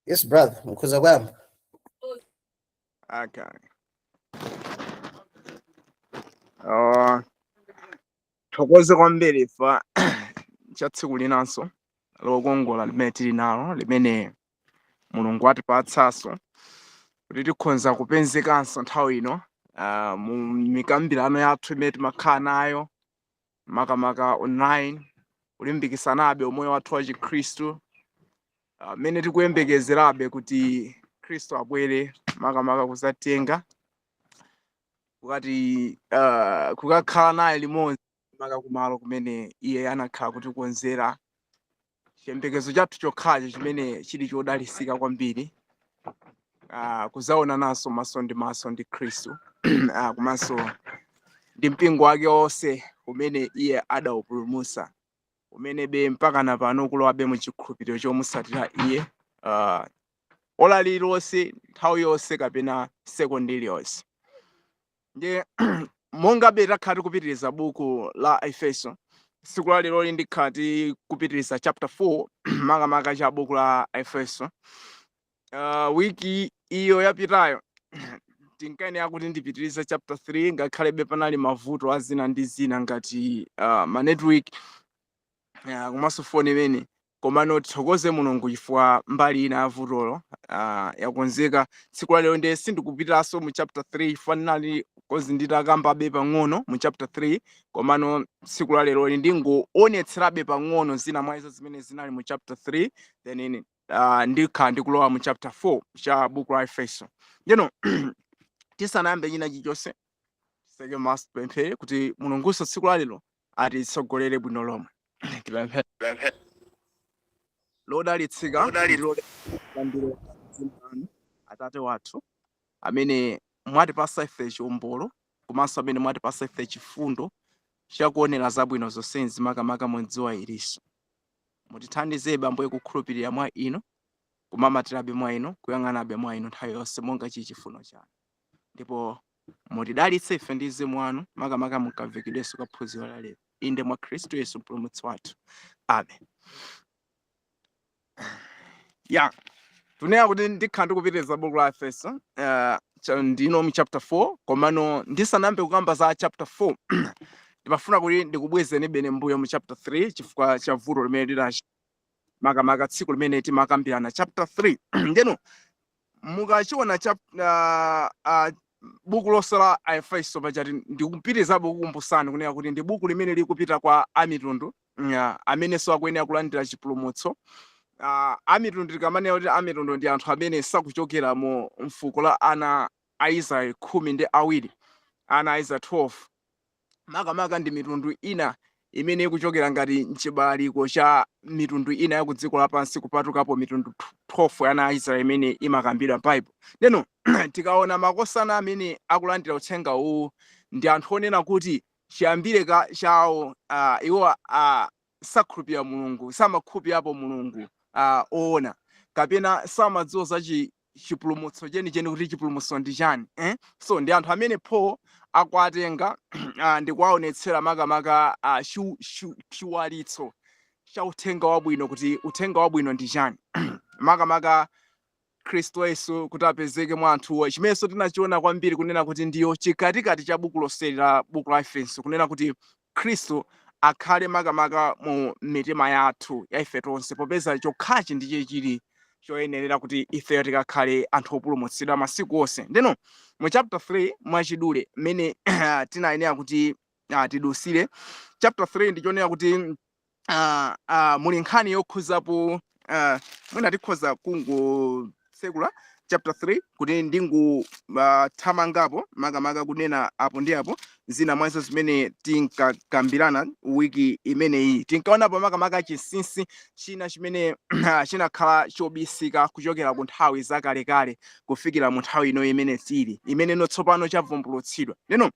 Yes, brother, mukhoza kuyamba. Okay. Thokoze kwambiri fa cha tsiku linanso lokongola limene tili nalo, limene Mulungu atipatsanso kuti tikhonza kupezekanso nthawi ino mu mikambirano yathu imene timakhala nayo, makamaka online, kulimbikitsanabe umoyo wathu wa Chikhristu mmene tikuyembekezerabe kuti Khristu abwere, makamaka kuzatenga kukati kukakhala naye limodzi, maka kumalo kumene iye anakhala kutikonzera, chiyembekezo chathu chokhacho chimene chili chodalitsika kwambiri, kuzaonananso maso ndi maso ndi Khristu komanso ndi mpingo wake wonse umene iye adawupulumutsa, umene be mpaka na pano kulowabe mu chikhulupiriro chomusatira iye ola lililonse, nthawi yonse kapena sekondi iliyonse. Ndiye monga be takhala tikupitiriza buku la Efeso, tsiku la lero ndikhala tikupitiriza chapter 4, makamaka cha buku la Efeso. Wiki iyo yapitayo tinkayenera kuti ndipitirize chapter 3, ngakhalebe panali mavuto azina ndi zina ngati ma network komanso foni imene. Komano tithokoze Mulungu chifukwa mbali ina ya vutolo yakonzeka tsiku la lero. Ndiye sindikupitiranso mu chapter 3 chifukwa ndinali kozi nditakambabe pang'ono mu chapter 3. Komano tsiku la lero ndingoonetserabe pang'ono zina mwa izo zimene zinali mu chapter 3, then ndikhala ndikulowa mu chapter 4 cha buku la Efeso. Ndino tisanayambe china chilichonse, titseke maso, tipemphere kuti Mulungunso tsiku la lero atitsogolere bwino lomwe. Tipemphere. Lodalitsika ndilo dzina lanu, Atate wathu, amene mwatipasa ife chiwombolo komanso amene mwatipasa ife chifundo chakuonera zabwino zonsezi, makamaka mudziwa ilinso. Mutithandizebe, Ambuye, kukhulupirira mwa inu, kumamatirabe mwa inu, kuyang'anabe mwa inu nthawi yonse monga chili chifuno chanu. Ndipo mutidalitse ife ndi mzimu wanu, makamaka mukamvekedwenso ka phunziro la lero, inde mwa Khristu Yesu Mpulumutsi wathu, amen. Ya, tunena kuti ndikhala ndikupitiriza buku la Efeso, ndino mu chapter 4. Komano ndisanayambe kukamba za chapter 4, ndimafuna kuti ndikubwezeni bene mbuyo mu chapter 3 chifukwa cha vuto limene linachi, makamaka tsiku limene timakambirana chapter 3. Ndeno mukachiona buku lonse la Aefeso pachati, ndikupitirizabe kukumbusani kunena kuti ndi buku limene likupita kwa amitundu amenenso akuyenera kulandira chipulumutso. Amitundu, tikamanena kuti amitundu, ndi anthu amene sakuchokera mu mfuko la ana a Israeli 12, ana a Israeli 12. Makamaka ndi mitundu ina imene ikuchokera ngati mchibaliko cha mitundu ina ya ku dziko lapansi, kupatukapo mitundu 12 ya ana a Israeli imene imakambidwa m'Bible. Ndeno tikaona makosana amene akulandira uthenga uwu ndi anthu onena kuti chiyambire ka chawo iwo sakhulupirira Mulungu, samakhulupirirapo Mulungu oona, kapena samadziwa za chipulumutso chenicheni, kuti chipulumutso ndi chani, eh? So ndi anthu amene Paul akuatenga ndikuwaonetsera makamaka chiwalitso cha uthenga wabwino, kuti uthenga wabwino ndi chani, makamaka Khristu Yesu, kuti apezeke mwa anthuwa, chimenenso tinachiona kwambiri kunena kuti ndiyo chikatikati cha buku lonseli la buku la Efeso, kunena kuti Khristu akhale makamaka mu mitima yathu ya ife tonse, popeza chokhachi ndiye chili choyenerera kuti ifeyo tikakhale anthu opulumutsidwa masiku onse. Ndeno mu chapter 3, mwachidule, mmene tinayenera kuti tidusire chapter 3, ndichonena kuti muli nkhani yokhuzapo, mwina tikhoza kungotsekula chapter 3 kuti ndingothamangapo, makamaka kunena apo ndi apo zina mwazo zimene tinkakambirana wiki imeneyi. Tinkaonapo makamaka chinsinsi china chimene chinakhala chobisika kuchokera ku nthawi zakalekale kufikira mu nthawi ino imene tili, imene ino tsopano chavumbulutsidwa. Ndeno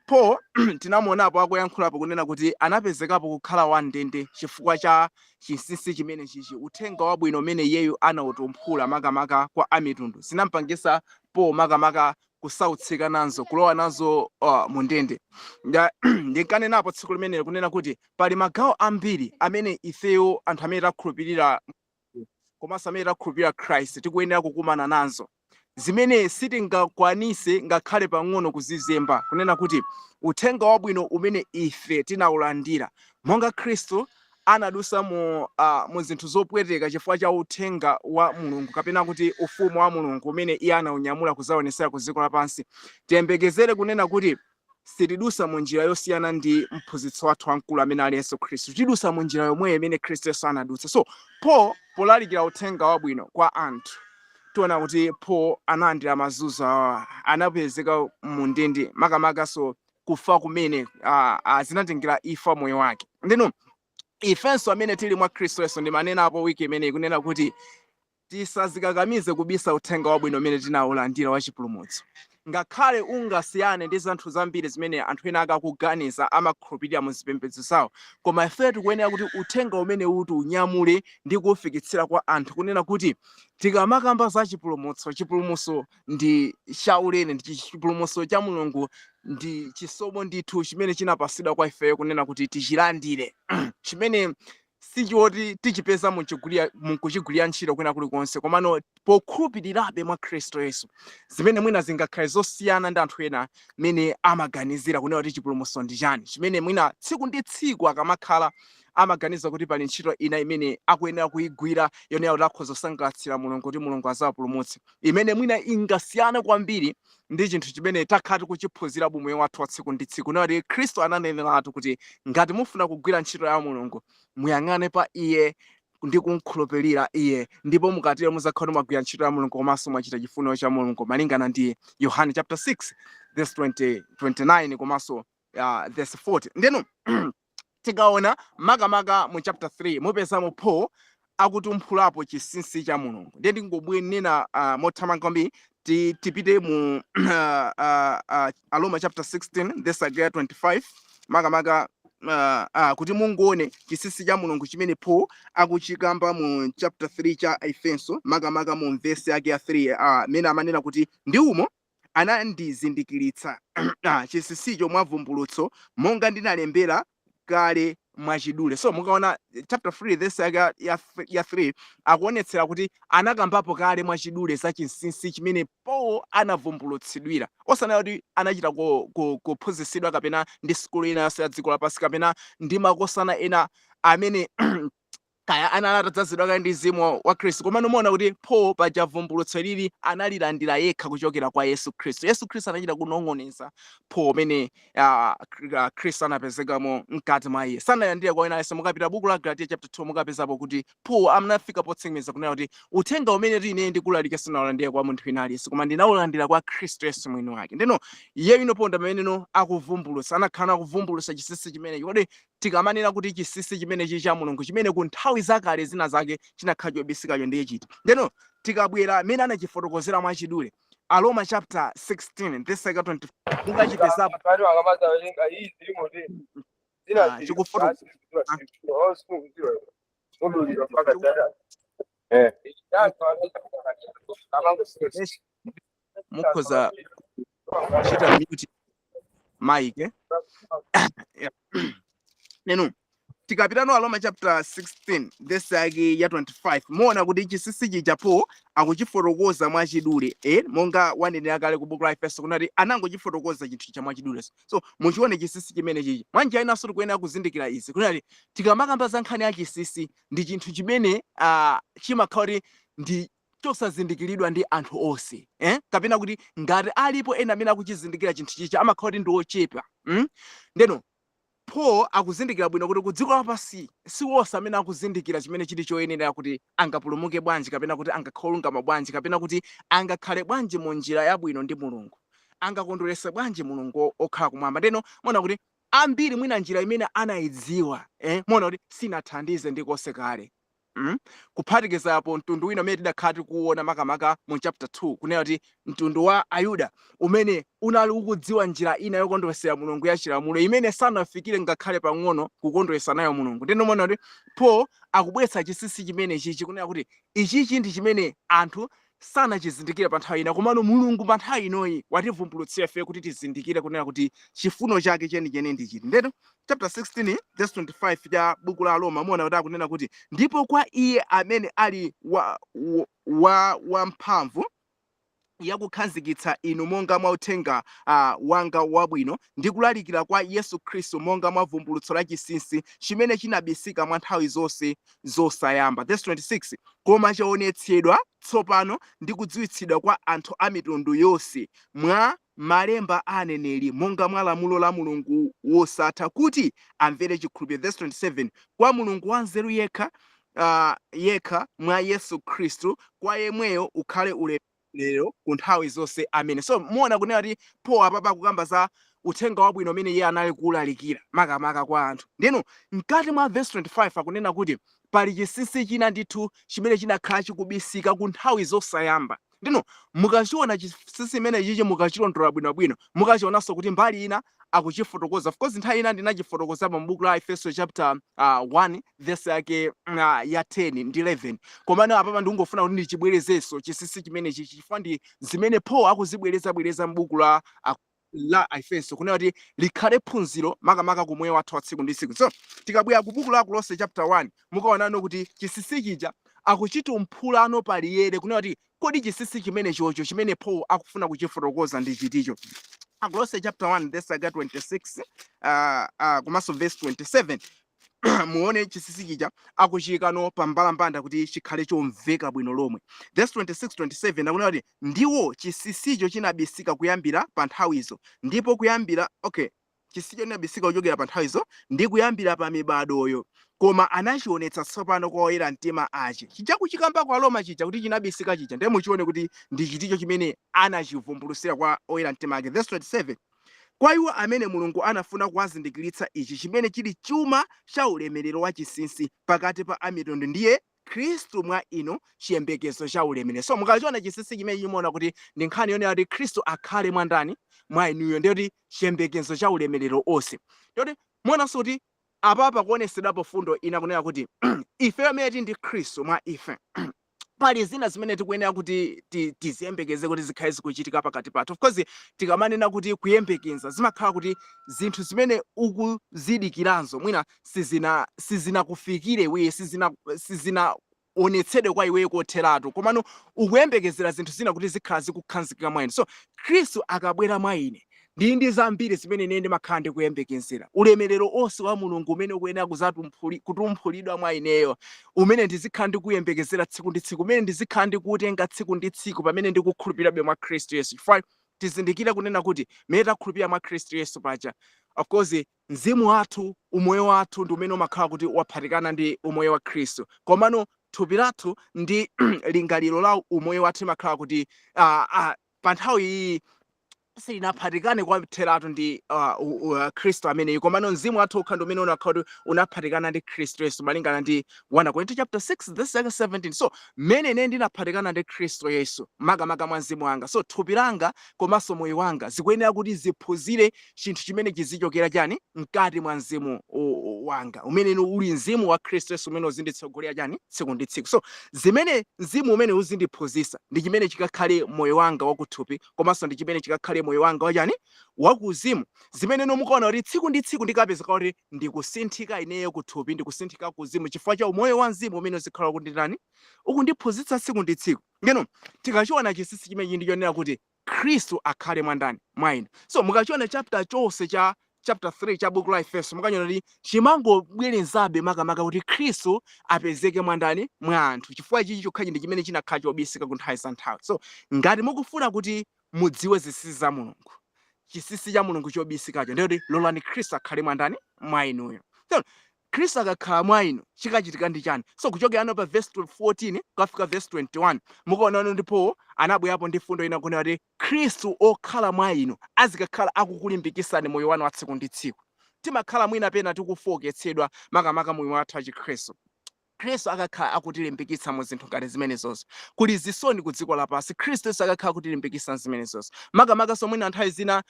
Paul tinamuonapo akuyankhulapo kunena kuti anapezekapo kukhala wamndende chifukwa cha chinsinsi chimene chichi, uthenga wabwino umene iyeyu anawutumphula makamaka kwa amitundu. Zinampangisa Paul makamaka kusautsika nazo, kulowa nazo mu ndende. Ndinkanenapo tsiku limenelo kunena kuti pali magawo ambiri amene ifeyo anthu amene takhulupirira komanso amene takhulupirira Christ tikuyenera kukumana nazo, zimene sitingakwanise ngakhale pang'ono kuzizemba, kunena kuti uthenga wabwino umene ife tinawulandira, monga Khristu anadusa mu zinthu zopweteka chifukwa cha uthenga wa Mulungu, kapena kuti ufumu wa Mulungu umene iye anaunyamula kuzaonesera ku dziko lapansi, tiyembekezere kunena kuti sitidusa mu njira yosiyana ndi mphunzitsi wathu wamkulu amene ali Yesu Khristu. Tidusa mu njira yomweyo imene Khristu Yesu anadutsa. So Paul polalikira uthenga wabwino kwa anthu, tiona kuti Paul analandira mazunzo awa, anapezeka mu ndende, makamakaso kufa kumene zinatengera ifa moyo wake. Ndino ifenso amene tili mwa Khristu Yesu, ndimanenapo wiki imeneyi kunena kuti tisazikakamize kubisa uthenga wabwino umene tinawulandira wa chipulumutso, ngakhale ungasiyane ndi zinthu zambiri zimene anthu ena akakuganiza, amakhulupirira mu zipembedzo zawo. Koma ife tikuyenera kuti uthenga umene uti unyamule ndi kuwufikitsira kwa anthu, kunena kuti tikamakamba za chipulumutso, chipulumutso ndi chaulere, ndi chipulumutso cha Mulungu, ndi chisomo ndithu chimene chinapasidwa kwa ifeyo kunena kuti tichilandire, chimene sichoti tichipeza mukuchigwirira ntchito kwina kulikonse, komano pokhulupirirabe mwa Khristu Yesu, zimene mwina zingakhale zosiyana ndi anthu ena mene amaganizira kunena kuti chipulumutso ndi chani, chimene mwina tsiku ndi tsiku akamakhala amaganiza kuti pali ntchito ina imene akuyenera kuyigwira yonena kuti akhoza kusangalatsira Mulungu, kuti Mulungu azawapulumutse, imene mwina ingasiyane kwambiri ndi chinthu chimene takhala tikuchiphunzira bumoyo wathu wa tsiku ndi tsiku, kunena kuti Khristu ananeneratu kuti ngati mufuna kugwira ntchito ya Mulungu, muyang'ane pa iye ndi kumkhulupirira iye, ndipo mukatero muzakhala mwagwira ntchito ya Mulungu komanso mwachita chifuniro cha Mulungu, malingana ndi Yohane chapter 6 verse 20, 29 komanso verse 40. Ndeno tikaona makamaka mu chapter 3, mupezamo Paul akutumphulapo chinsinsi cha Mulungu. Ndiye ndingobwenena mothamanga kwambiri, tipite mu Aroma chapter 16 verse 25, makamaka kuti mungoone chinsinsi cha Mulungu chimene Paul akuchikamba mu chapter 3 cha Efeso, makamaka mu verse yake ya 3, mene amanena kuti ndi umo anandizindikiritsa chinsinsicho mwa vumbulutso, monga ndinalembera kale mwachidule. So mukaona chapter 3 verse yake ya 3, akuonetsera kuti anakambapo kale mwachidule za chinsinsi chimene Paul anavumbulutsidwira, osanena kuti anachita kuphunzitsidwa kapena ndi sukulu ina yonse ya dziko lapansi, kapena ndi makosana ena amene kaya anali atadzazidwa kale ndi mzimu wa Khristu. Koma muona kuti Paul paja vumbulutso lili analilandira yekha kuchokera kwa Yesu Khristu. Yesu Khristu anachita kunong'oneza Paul umene Khristu anapezekamo mkati mwa iye, sanalandire kwa wina aliyense. Mukapita buku la Galatiya chapter 2, mukapezapo kuti Paul anafika potsimikiza kunena kuti uthenga umene ine ndikulalika sindinaulandire kwa munthu wina aliyense, koma ndinaulandira kwa Khristu Yesu mwini wake. Ndino iye ino ponda pameneno akuvumbulutsa, anakhala akuvumbulutsa chinsinsi chimenechi. Kodi tikamanena kuti chinsinsi chimenechi cha Mulungu chimene ku nthawi zakale zina zake chinakhala chobisikacho ndiye chiti? Ndeno tikabwera mene anachifotokozera mwachidule, Aroma chapter 16 verse 20, mukachipezapo. Pano akamazawerenga iyi zilimo ndi zina zili chikufoto mudulidwa mpaka dada. Mukhoza kuchita mute mic, eh? Yeah. Nenu tikapita no Aroma chapter 16 verse yake ya 25, muona kuti chinsinsi chija Paul akuchifotokoza mwachidule, monga wanenera kale ku buku la Efeso kunati anangochifotokoza chinthu cha mwachidule. So muchione chinsinsi chimene chichi mwanjira inanso tikuyenera kuzindikira izi, kunati tikamakamba za nkhani ya chinsinsi, ndi chinthu chimene chimakhala kuti ndi chosazindikiridwa ndi anthu onse, eh? Kapena kuti ngati alipo ena amene akuchizindikira chinthu chicha, amakhala kuti ndi ochepa, Ndeno Paul akuzindikira bwino kuti ku dziko lapansi si wonse amene akuzindikira chimene chili choyenera, kuti angapulumuke bwanji, kapena kuti angakhale olungama bwanji, kapena kuti angakhale bwanji mu njira yabwino ndi Mulungu, angakondwerese bwanji Mulungu okhala kumwamba. Ndeno muona kuti ambiri mwina njira imene anayidziwa, muona kuti sinathandize ndikonse kale, Kuphatikizapo mtundu wina umene tidakhala tikuwona makamaka mu chapter 2, kunena kuti mtundu wa Ayuda umene unali ukudziwa njira ina yokondweresera Mulungu ya chilamulo, imene sanafikire ngakhale pang'ono kukondweresa nayo Mulungu. Ndeno muona kuti Paul akubweretsa chinsinsi chimene chichi, kunena kuti ichichi ndi chimene anthu Sanachizindikire pa nthawi ina, komano Mulungu pa nthawi inoyi wativumbulutsira ife kuti tizindikire kunena kuti chifuno chake chenicheni ndi chiti. Ndeno chapter 16 verse 25 cha buku la Roma, muona kuti akunena kuti, "Ndipo kwa iye amene ali wa wamphamvu yakukhazikitsa inu monga mwa uthenga wanga wabwino ndi kulalikira kwa Yesu Khristu, monga mwa vumbulutso la chinsinsi chimene chinabisika mwa nthawi zonse zosayamba." Verse 26, "Koma chaonetsedwa tsopano ndi kudziwitsidwa kwa anthu a mitundu yonse mwa malemba a aneneri, monga mwa lamulo la Mulungu wosatha, kuti amvere chikhulupiriro." Verse 27, "Kwa Mulungu wanzeru yekha yekha mwa Yesu Khristu, kwa yemweyo ukhale ulemerero ku nthawi zonse. Amene." So muona kunena kuti Paul apapa akukamba za uthenga wabwino umene iye anali kuwulalikira makamaka kwa anthu. Ndeno mkati mwa verse 25 akunena kuti pali chinsinsi china ndithu chimene chinakhala chikubisika ku nthawi zosayamba. Ndino mukachiona chinsinsi chimene chichi, mukachilondola bwinobwino, mukachionanso kuti mbali ina akuchifotokoza. Of course, nthawi ina ndinachifotokozapo m'buku la Efeso chapter 1 verse yake ya 10 ndi 11, komano apapa ndikungofuna kuti ndichibwerezenso chinsinsi chimene chichi, chifukwa ndi zimene Paul akuzibwerezabwereza m'buku la Efeso, kunena kuti likhale phunziro makamaka ku moyo wathu wa tsiku ndi tsiku. So tikabwera ku buku la Kolose chapter 1, mukaonano kuti chinsinsi chija akuchitumphulano paliyere, kunena kuti kodi chinsinsi chimene chocho chimene Paul akufuna kuchifotokoza ndi chiticho? Akolose chapter 1 verse yake 26 komanso verse 27, muone chinsinsi chija akuchiyikano pambalambanda kuti chikhale chomveka bwino lomwe. Verse 26, 27 akunena kuti, "Ndiwo chinsinsicho chinabisika kuyambira pa nthawizo ndipo kuyambira," okay, "chinsinsicho chinabisika kuchokera pa nthawizo ndi kuyambira pa mibadoyo, koma anachionetsa tsopano kwa oyera mtima ache." Chija kuchikamba kwa Roma chija kuti chinabisika chija, ndiye muchione kuti ndi chiticho chimene anachivumbulutsira kwa oyera mtima ake. Verse 27, "Kwa iwo amene Mulungu anafuna kuwazindikiritsa ichi chimene chili chuma cha ulemerero wa chinsinsi pakati pa amitundu, ndiye Khristu mwa inu, chiyembekezo cha ulemerero." So mukachiona chinsinsi chimene chimaona kuti ndi nkhani yonena kuti Khristu akhale mwa ndani? Mwa inuyo, ndiye kuti chiyembekezo cha ulemerero onse. Ndiye kuti muonanso kuti apapa kuonesedwapo fundo ina, kunena kuti ife amene tili ndi Khristu mwa ife, pali zina zimene tikuyenera kuti tiziyembekeze kuti zikhale zikuchitika pakati pathu. Of course, tikamanena kuti kuyembekeza, zimakhala kuti zinthu zimene ukuzidikiranzo mwina sizinakufikire iweyo, sizinaonetsedwe kwa iweyo kotheratu, komano ukuyembekezera zinthu zina kuti zikhala zikukhazikika mwa ine. So Khristu akabwera mwa ine, ndili ndi zambiri zimene ine ndimakhala ndikuyembekezera, ulemerero onse wa Mulungu umene ukuyenera kutumphulidwa mwa ineyo, umene ndizikhala ndikuyembekezera tsiku ndi tsiku, umene ndizikhala ndikuutenga tsiku ndi tsiku pamene ndikukhulupirirabe mwa Khristu Yesu. Chifukwa tizindikire kunena kuti mmene takhulupirira mwa Khristu Yesu paja, of course, mzimu wathu, umoyo wathu ndi umene umakhala kuti waphatikana ndi umoyo wa Khristu, komano thupi lathu ndi lingaliro la umoyo wathu imakhala kuti pa nthawi iyi silinaphatikane kwatheratu ndi Khristu ameneyi, komano mzimu wathu okha ndi umene unakhala kuti unaphatikana ndi Khristu Yesu, malingana ndi 1 Korinto chapter 6 verse yake 17. So mmene ine ndinaphatikana ndi Khristu Yesu makamaka mwa mzimu wanga, so thupi langa komanso moyo wanga zikuyenera kuti ziphunzire chinthu chimene chizichokera chani? Mkati mwa mzimu wanga, umene uli mzimu wa Khristu Yesu, umene uzinditsogolera chani? Tsiku ndi tsiku. So zimene mzimu umene uzindiphunzitsa ndi chimene chikakhale moyo wanga wakuthupi, komanso ndi chimene chikakhale moyo wanga wachani? Wakuuzimu. Zimene mukaona kuti tsiku ndi tsiku ndikapezeka kuti ndikusinthika ineyo kuthupi, ndikusinthika kuuzimu, chifukwa cha umoyo wa mzimu umene uzikhala ukunditani? Ukundiphunzitsa tsiku ndi tsiku. Ngeno tikachiona chinsinsi chimenechi, ndichonena kuti Khristu akhale mwa ndani? Mwa inu. So mukachiona chapter chonse cha chapter 3 cha buku la Efeso, mukachiona kuti chimangobwerezabe makamaka kuti Khristu apezeke mwa ndani? Mwa anthu, chifukwa ichi chokhachi ndi chimene chinakhala chobisika ku nthawi za nthawi. So ngati mukufuna kuti mudziwe zinsinsi za Mulungu, chinsinsi cha Mulungu chobisikacho, ndiye kuti lolani Khristu akhale mwa ndani? Mwa inuyo. So Khristu akakhala mwa inu, chikachitika ndi chani? So kuchokera ano pa verse 14 kukafika verse 21, mukaonano ndipo anabwerapo ndi fundo ina, kunena kuti Khristu okhala mwa inu azikakhala akukulimbikitsani moyo wanu wa tsiku ndi tsiku. Timakhala mwina pena tikufowoketsedwa makamaka moyo wathu wa Chikhristu. Khristu akakhala akutilimbikitsa mu zinthu ngati zimenezozo. Kuli zisoni ku dziko lapansi, Khristu Yesu akakhala akutilimbikitsa zimenezozo. Makamaka mwina nthawi zina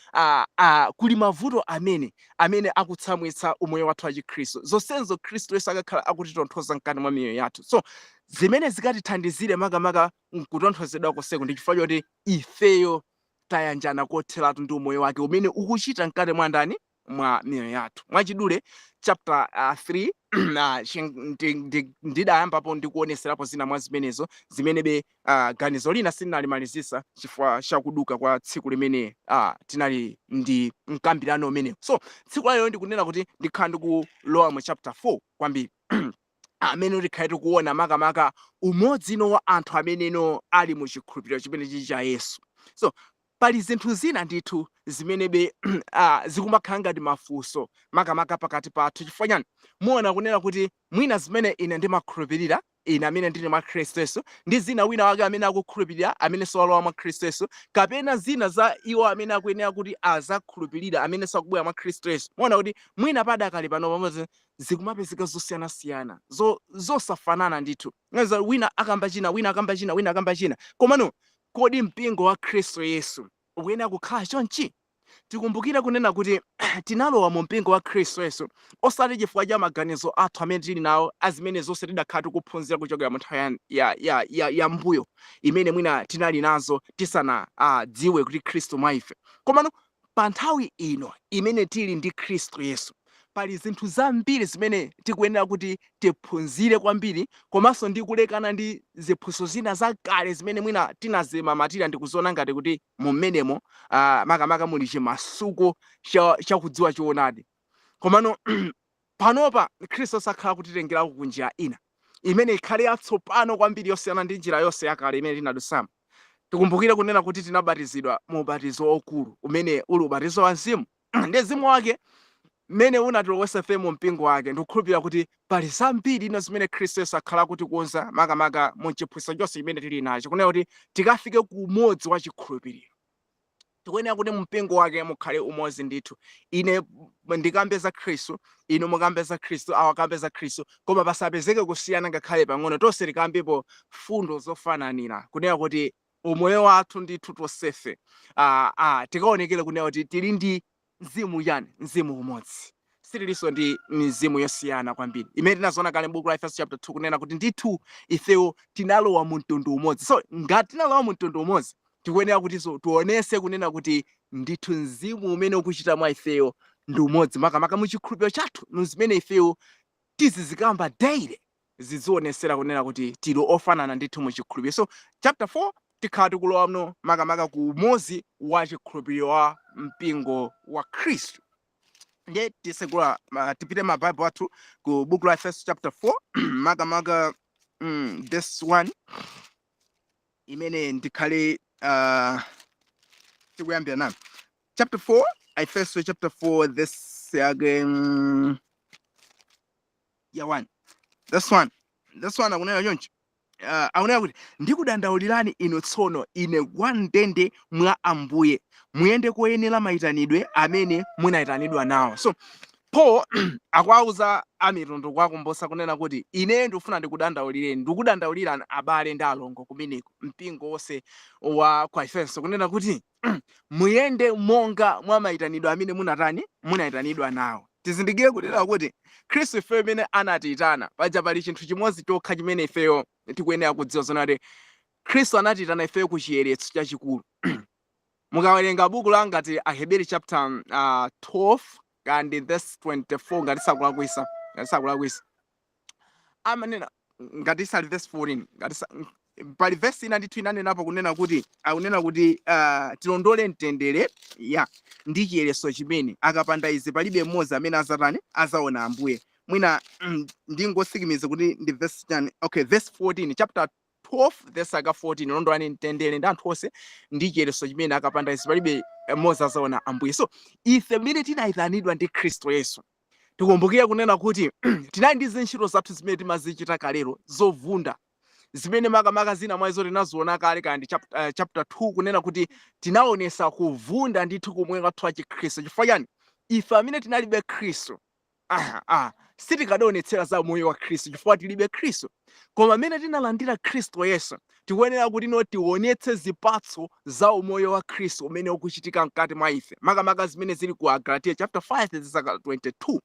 kuli mavuto amene akutsamwitsa umoyo wathu wa Chikhristu. Zonsezo Khristu Yesu akakhala akutitonthoza mkati mwa miyoyo yathu. So zimene zikatithandizire makamaka nkutonthozedwa konseko ndi chifukwa choti ifeyo tayanjana kotheratu ndi umoyo wake umene ukuchita mkati mwa ndani? Mwa miyoyo yathu. Mwachidule, chapter 3 ndidayambapo ndikuoneserapo zina mwa zimenezo, zimenebe ganizo lina sindinalimalizisa chifukwa chakuduka kwa tsiku limene tinali ndi mkambirano umenewo. So tsiku lalero ndikunena kuti ndikhala ndikulowa mu chapter 4 kwambiri, amene tikhale tikuona makamaka umodzi wa anthu ameneno ali mu chikhulupiriro chimene chili cha Yesu. So pali zinthu zina ndithu zimenebe zikumakhala ngati mafunso makamaka pakati pathu. Chifukwa chani? Muona kunena kuti mwina zimene ine ndimakhulupirira, ine amene ndili mwa Khristu Yesu, ndi zina wina wake amene akukhulupirira amene sowalowa mwa Khristu Yesu, kapena zina za iwo amene akuyenera kuti azakhulupirira amene sakubwera mwa Khristu Yesu, muona kuti mwina padakali pano pamodzi zikumapezeka zosiyanasiyana, zosafanana ndithu. Ngaza wina akamba china, wina akamba china, wina akamba china. Komano kodi mpingo wa Khristu Yesu ukuyenera kukhala chonchi? Tikumbukire kunena kuti tinalowa mu mpingo wa Khristu Yesu osati chifukwa cha maganizo athu amene tili nawo azimene zonse tidakhala tikuphunzira kuchokera mu nthawi ya mbuyo imene mwina tinali nazo tisana dziwe kuti Khristu mwa ife. Komano pa nthawi ino imene tili ndi Khristu Yesu, pali zinthu zambiri zimene tikuyenera kuti tiphunzire kwambiri, komanso ndi kulekana ndi ziphunzitso zina zakale zimene mwina tinazimamatira ndi kuziona ngati kuti mummenemo makamaka muli chimasuko chakudziwa choonadi. Komano panopa Khristu sakhala kutitengerako ku njira ina imene ikhale yatsopano kwambiri, yosiyana ndi njira yonse yakale imene tinadusamo. Tikumbukire kunena kuti tinabatizidwa mu ubatizo waukulu umene uli ubatizo wa Mzimu, ndi Mzimu wake mmene unatilowetsa ife mu mpingo wake. Ndikukhulupirira kuti pali zambiri ino zimene Khristu Yesu akhala kutikonza makamaka mu chiphunzitso chonse chimene tili nacho, kunena kuti tikafike ku umodzi wa chikhulupiriro. Tikuyenera kuti mpingo wake mukhale umodzi ndithu. Ine ndikambe za Khristu, inu mukambe za Khristu, awa akambe za Khristu, koma pasapezeke kusiyana ngakhale pang'ono. Tonse tikambepo fundo zofananira, kunena kuti umoyo wathu ndithu tonsefe tikaonekere kunena kuti tili ndi mzimu chani? Mzimu umodzi. Sitilinso ndi mizimu yosiyana kwambiri imene tinazoona kale m'buku la Efeso chapter 2, kunena kuti ndithu ifewo tinalowa mu mtundu umodzi. So ngati tinalowa mu mtundu umodzi, tikuyenera kutinso tionese kunena kuti ndithu mzimu umene ukuchita mwa ifeyo ndi umodzi, makamaka mu chikhulupiriro chathu, mu zimene ifeyo tizizikamba daily, zizionesera kunena kuti tili ofanana ndithu mu chikhulupiriro. So chapter 4 tikhala tikulowa mno makamaka ku umodzi wa chikhulupiriro wa mpingo wa Khristu. Ndiye tisegula tipite ma Bible athu ku buku la Efeso chapter 4, makamaka verse 1 imene ndikhale tikuyambira nayo. Chapter 4, Efeso chapter 4, verse yake ya 1, verse 1, verse 1 akunena chonchi, akunena kuti, "Ndikudandaulirani inu tsono, ine wamndende mwa Ambuye, muyende koyenera mayitanidwe amene munayitanidwa nawo." So Paul akuwauza amitundu, kuwakumbutsa kunena kuti ine ndikufuna ndikudandaulireni, ndikudandaulirani abale ndi alongo kumeneko, mpingo wonse wa kwa Efeso, kunena kuti muyende monga mwa mayitanidwe amene munatani? Munayitanidwa nawo. Tizindikire kunena kuti Khristu ifeyo imene anatiyitana paja, pali chinthu chimodzi chokha chimene ifeyo tikuyenera kudziwa, zonena kuti Khristu anatiyitana ifeyo ku chiyeretso chachikulu. Mukawerenga buku la ngati Aheberi chapter 12 kandi verse 24, ngati sakulakwisa, amanena, ngati isali verse 14, ngati pali verse ina ndithu inanenapo kunena kuti, akunena kuti tilondole mtendere ya ndi chiyeretso chimene akapanda izi palibe mmodzi amene azatani? Azaona Ambuye. Mwina ndingosikimiza kuti ndi verse chani. Okay, verse 14, chapter 12 verse aka 14: "Londolani mtendere ndi anthu onse ndi chiyeretso chimene akapanda izi palibe mmodzi azaona Ambuye." So ife mmene tinayitanidwa ndi Khristu Yesu, tikumbukire kunena kuti tinali ndi zintchito zathu zimene timazichita kalero zovunda, zimene makamaka zina mwa izo tinaziona kale kandi chapter 2, kunena kuti tinaonesa kuvunda ndithu kumwe kwathu wa Chikhristu. Chifukwa chani? Ife amene tinalibe Khristu Sitikadaonetsera za moyo wa Khristu chifukwa tilibe Khristu. Koma pamene tinalandira Khristu Yesu, tikuyenera kuti no tionetse zipatso za umoyo wa Khristu umene ukuchitika mkati mwa ife, makamaka zimene zili ku Agalatiya chapter 5 verse 22,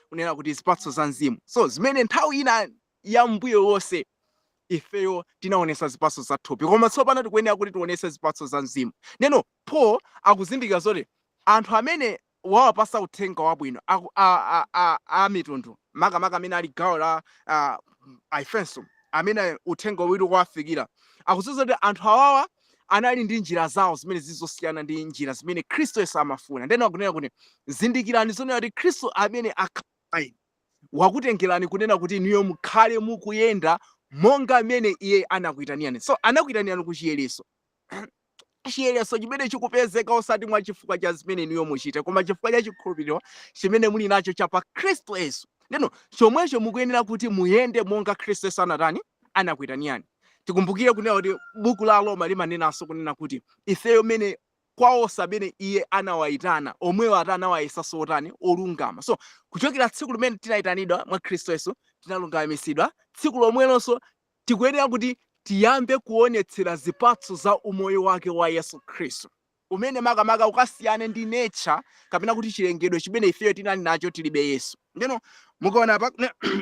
kunena kuti zipatso za mzimu. So zimene nthawi ina ya mbuyo wonse ifeyo tinaonetsa zipatso za thupi, koma tsopano tikuyenera kuti tionetse zipatso za mzimu. Ndeno Paul akuzindikira zoti anthu amene wawapasa uthenga wabwino aku a a a amitundu, makamaka amene ali gawo la Aefeso, amene uthenga uwiri ukuwafikira, akudziwa kuti anthu awawa anali ndi njira zawo zimene zili zosiyana ndi njira zimene Khristu Yesu amafuna. Ndeno akunena kuti zindikirani zonena kuti Khristu amene akhala inu wakutengerani kunena kuti inuyo mukhale mukuyenda monga mmene iye anakuitanirani. So anakuitanirani ku chiyeretso, chiyeretso chimene chikupezeka osati mwa chifukwa cha zimene inuyo muchite, koma chifukwa cha chikhulupiriro chimene muli nacho cha pa Khristu Yesu. Ndeno chomwecho mukuyenera kuti muyende monga Khristu Yesu anatani, anakuitanirani. Tikumbukire kunena kuti buku la Roma limanenanso kunena kuti ifeyo mene kwa onse amene iye anawayitana, omwewo ati anawayesanso otani, olungama. So kuchokera tsiku limene tinayitanidwa mwa Khristu Yesu, tinalungamitsidwa, tsiku lomwelonso tikuyenera kuti tiyambe kuonetsera zipatso za umoyo wake wa Yesu Khristu, umene makamaka ukasiyane ndi nature kapena kuti chilengedwe chimene ifeyo tinali nacho tilibe Yesu. Ndeno mukaona apa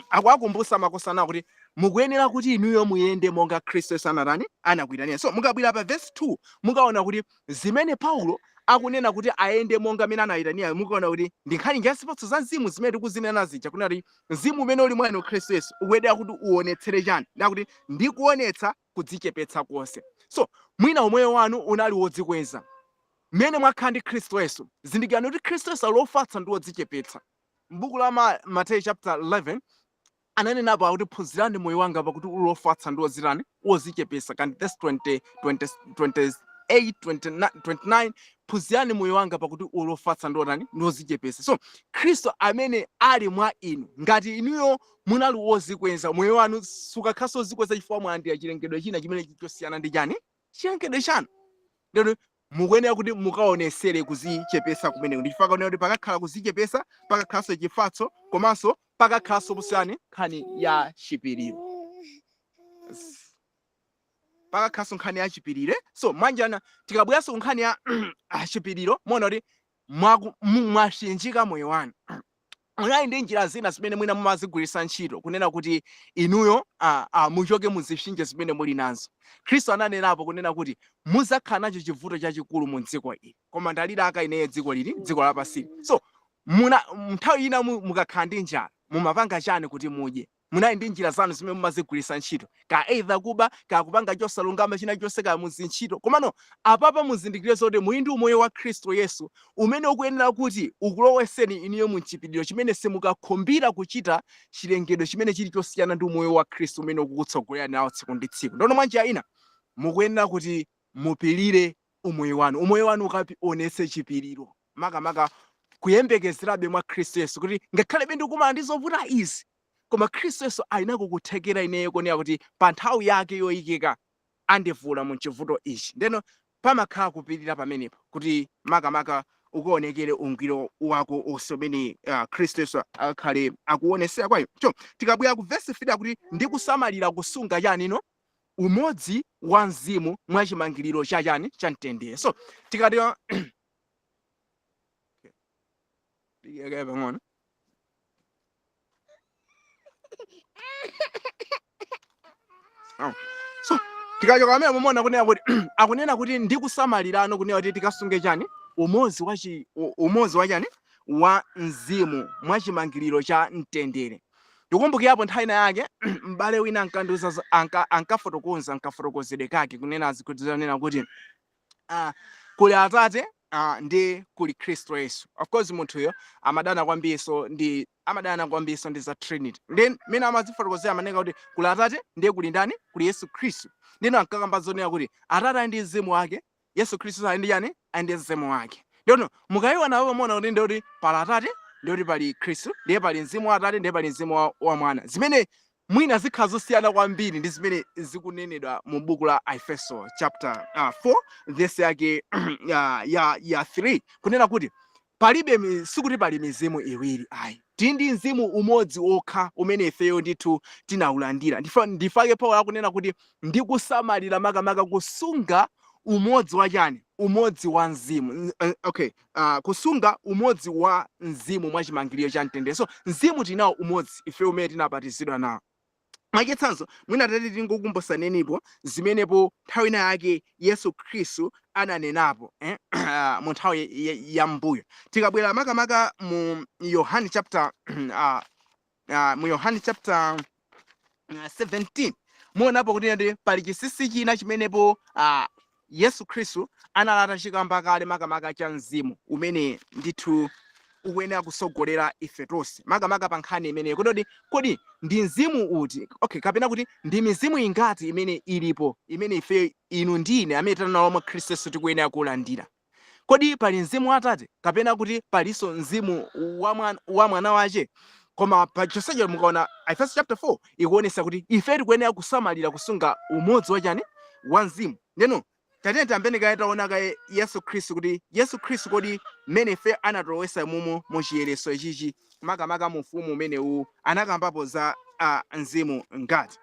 akuwakumbutsa makosana kuti mukuyenera kuti inuyo muyende monga Khristu Yesu anatani, anakuitanira. So mukabwera pa verse 2, mukaona kuti zimene Paulo akunena kuti ayende monga amene anayitanira, mukaona kuti ndi nkhani ya zipatso za mzimu zimene tikuzinena zija, kunena kuti mzimu umene uli mwa inu Khristu Yesu ukuyenera kuti uonetsere chani? Ndakuti ndikuonetsa kudzichepetsa konse. So mwina umoyo wanu unali wodzikweza. Mmene mwakhala ndi Khristu Yesu, zindikirani kuti Khristu Yesu ali wofatsa ndi wodzichepetsa. M'buku la Mateyu chapter 11 ananenapo akuti, "Phunzirani moyo wanga, pakuti uli wofatsa ndi wodzitani, wodzichepetsa." Kandi verse 20, 20, 28, 29, 29, "Phunzirani moyo wanga, pakuti uli wofatsa ndi wotani, ndi wodzichepetsa." So Khristu amene ali mwa inu, ngati inuyo munali wozikweza, moyo wanu sukakhalanso wozikweza chifukwa mwalandira chilengedwe china chimene chosiyana ndi chani, chilengedwe chanu. Ndeno mukuyenera kuti mukaonesere kuzichepesa kumeneko. Ndi chifukwa kunena kuti pakakhala kuzichepesa, pakakhalanso chifatso, komanso pakakhalanso kusiyani nkhani ya chipiriro, pakakhalanso nkhani ya chipirire. So mwanjana tikabweranso ku nkhani ya chipiriro, muona kuti mwachinjika moyo wanu. Munali ndi njira zina zimene mwina mumazigwiritsa ntchito kunena kuti inuyo muchoke muzipsinjo zimene muli nazo. Khristu ananenapo kunena kuti muzakhala nacho chivuto chachikulu mu dziko ili, koma ndalilaka ineyo dziko lili, dziko lapansi. So muna nthawi ina mukakhala ndi njala, mumapanga chani kuti mudye? Munali ndi njira zanu zimene mumazigwiritsa ntchito, ka either kuba, ka kupanga chosalungama china chonse, ka muzintchito. Komano apapa muzindikire zoti muli ndi umoyo wa Khristu Yesu umene ukuyenera kuti ukuloweseni inuyo mu chipiriro chimene simukakhumbira kuchita chilengedwe chimene chili chosiyana ndi umoyo wa Khristu umene ukukutsogolerani nawo tsiku ndi tsiku. Ndono mwanjira ina mukuyenera kuti mupirire umoyo wanu, umoyo wanu ukaonetse chipiriro, makamaka kuyembekezerabe mwa Khristu Yesu kuti ngakhalebe ndikumana ndi zovuta izi, koma Khristu Yesu ali nako kuthekera ineyo konena kuti pa nthawi yake yoyikika andivula mu chivuto ichi. Ndeno pamakhala kupirira pamenepo kuti makamaka ukaonekere ungwiro wako onse umene Khristu Yesu akhale akuonesera kwa iwe. So tikabwera ku verse 3, akuti ndi kusamalira kusunga chani ino, umodzi wa mzimu mwa chimangiriro cha chani, cha mtendere. So tikati dikira pang'ono. Oh. So tikachoka pamene mumaona kunena kuti akunena kuti ndi kusamalirano kunena kuti tikasunge chani, umodzi wa chani, wa mzimu mwa chimangiriro cha mtendere. Ndikumbukirapo nthawi ina yake m'bale wina ankandiuza ankafotokoza nkafotokozedwe kake kunena zikudzanena kuti kuli Atate ndi kuli Khristu Yesu. Of course munthuyo amadana kwambiriso ndi za Trinity. Then mene amazifotokozera amanena kuti kuli Atate ndiye kuli ndani, kuli Yesu Khristu. Ndino ankakamba zonena kuti Atate ali ndi mzimu wake, Yesu Khristu ali ndi chani, ali ndi mzimu wake. Ndino mukayiona apo muona kuti ndikuti pali Atate, ndikuti pali Khristu, ndiye pali mzimu wa Atate, ndiye pali mzimu wa Mwana, zimene mwina zikhala zosiyana kwambiri ndi zimene zikunenedwa mu buku la Aefeso chapter 4 verse yake ya 3, kunena kuti palibe sikuti pali mizimu iwiri ayi. Tili ndi mzimu umodzi wokha umene ifeyo ndithu tinaulandira. Ndifake Paulo akunena kuti ndi kusamalira makamaka kusunga umodzi wa chani? Umodzi wa mzimu. Okay, kusunga umodzi wa mzimu mwa chimangiriro cha mtendere. So mzimu tinawo umodzi ife umene tinabatizidwa nawo. Mwachitsanzo, mwina tati tingokumbusanenipo zimenepo nthawi ina yake Yesu Khristu ananenapo mu nthawi ya mbuyo. Tikabwera makamaka mu Yohane chapter 17, muonapo kuti ndi pali chinsinsi china chimenepo Yesu Khristu analata chikamba kale, makamaka cha mzimu umene ndithu ukuyenera kusogolera ife tonse, makamaka pa nkhani imeneyo. Kodi ndi mzimu uti, okay, kapena kuti ndi mizimu ingati imene ilipo imene ife, inu ndi ine amene tinalowa mwa Khristu Yesu, tikuyenera kulandira? Kodi pali mzimu wa Atate, kapena kuti palinso mzimu wa mwana wache? Koma pa chonsecho, mukaona Efeso chapter 4 ikuonesa kuti ife tikuyenera kusamalira kusunga umodzi wa chani? Wa mzimu. Ndeno tatiyeni tiyambeni kaye taona kaye Yesu Khristu, kuti Yesu Khristu, kodi mmene ife anatolowesa mumu mu chiyereso ichichi, makamaka mu ufumu umenewu, anakambapo za mzimu ngati?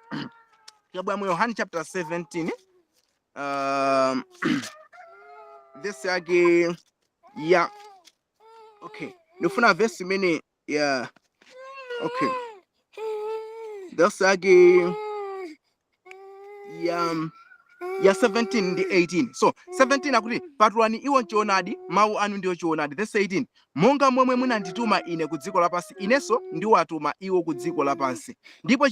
Tikabwera mu Yohane chapter 17, verse yake ya, okay, ndifuna verse imene ya, okay, verse yake ya 17 ndi 18. So 17 akuti, "Patulani iwo nchoonadi, mawu anu ndiwo choonadi." Verse 18, "Monga momwe munandituma ine ku dziko lapansi, inenso ndiwatuma iwo ku dziko lapansi. Ndipo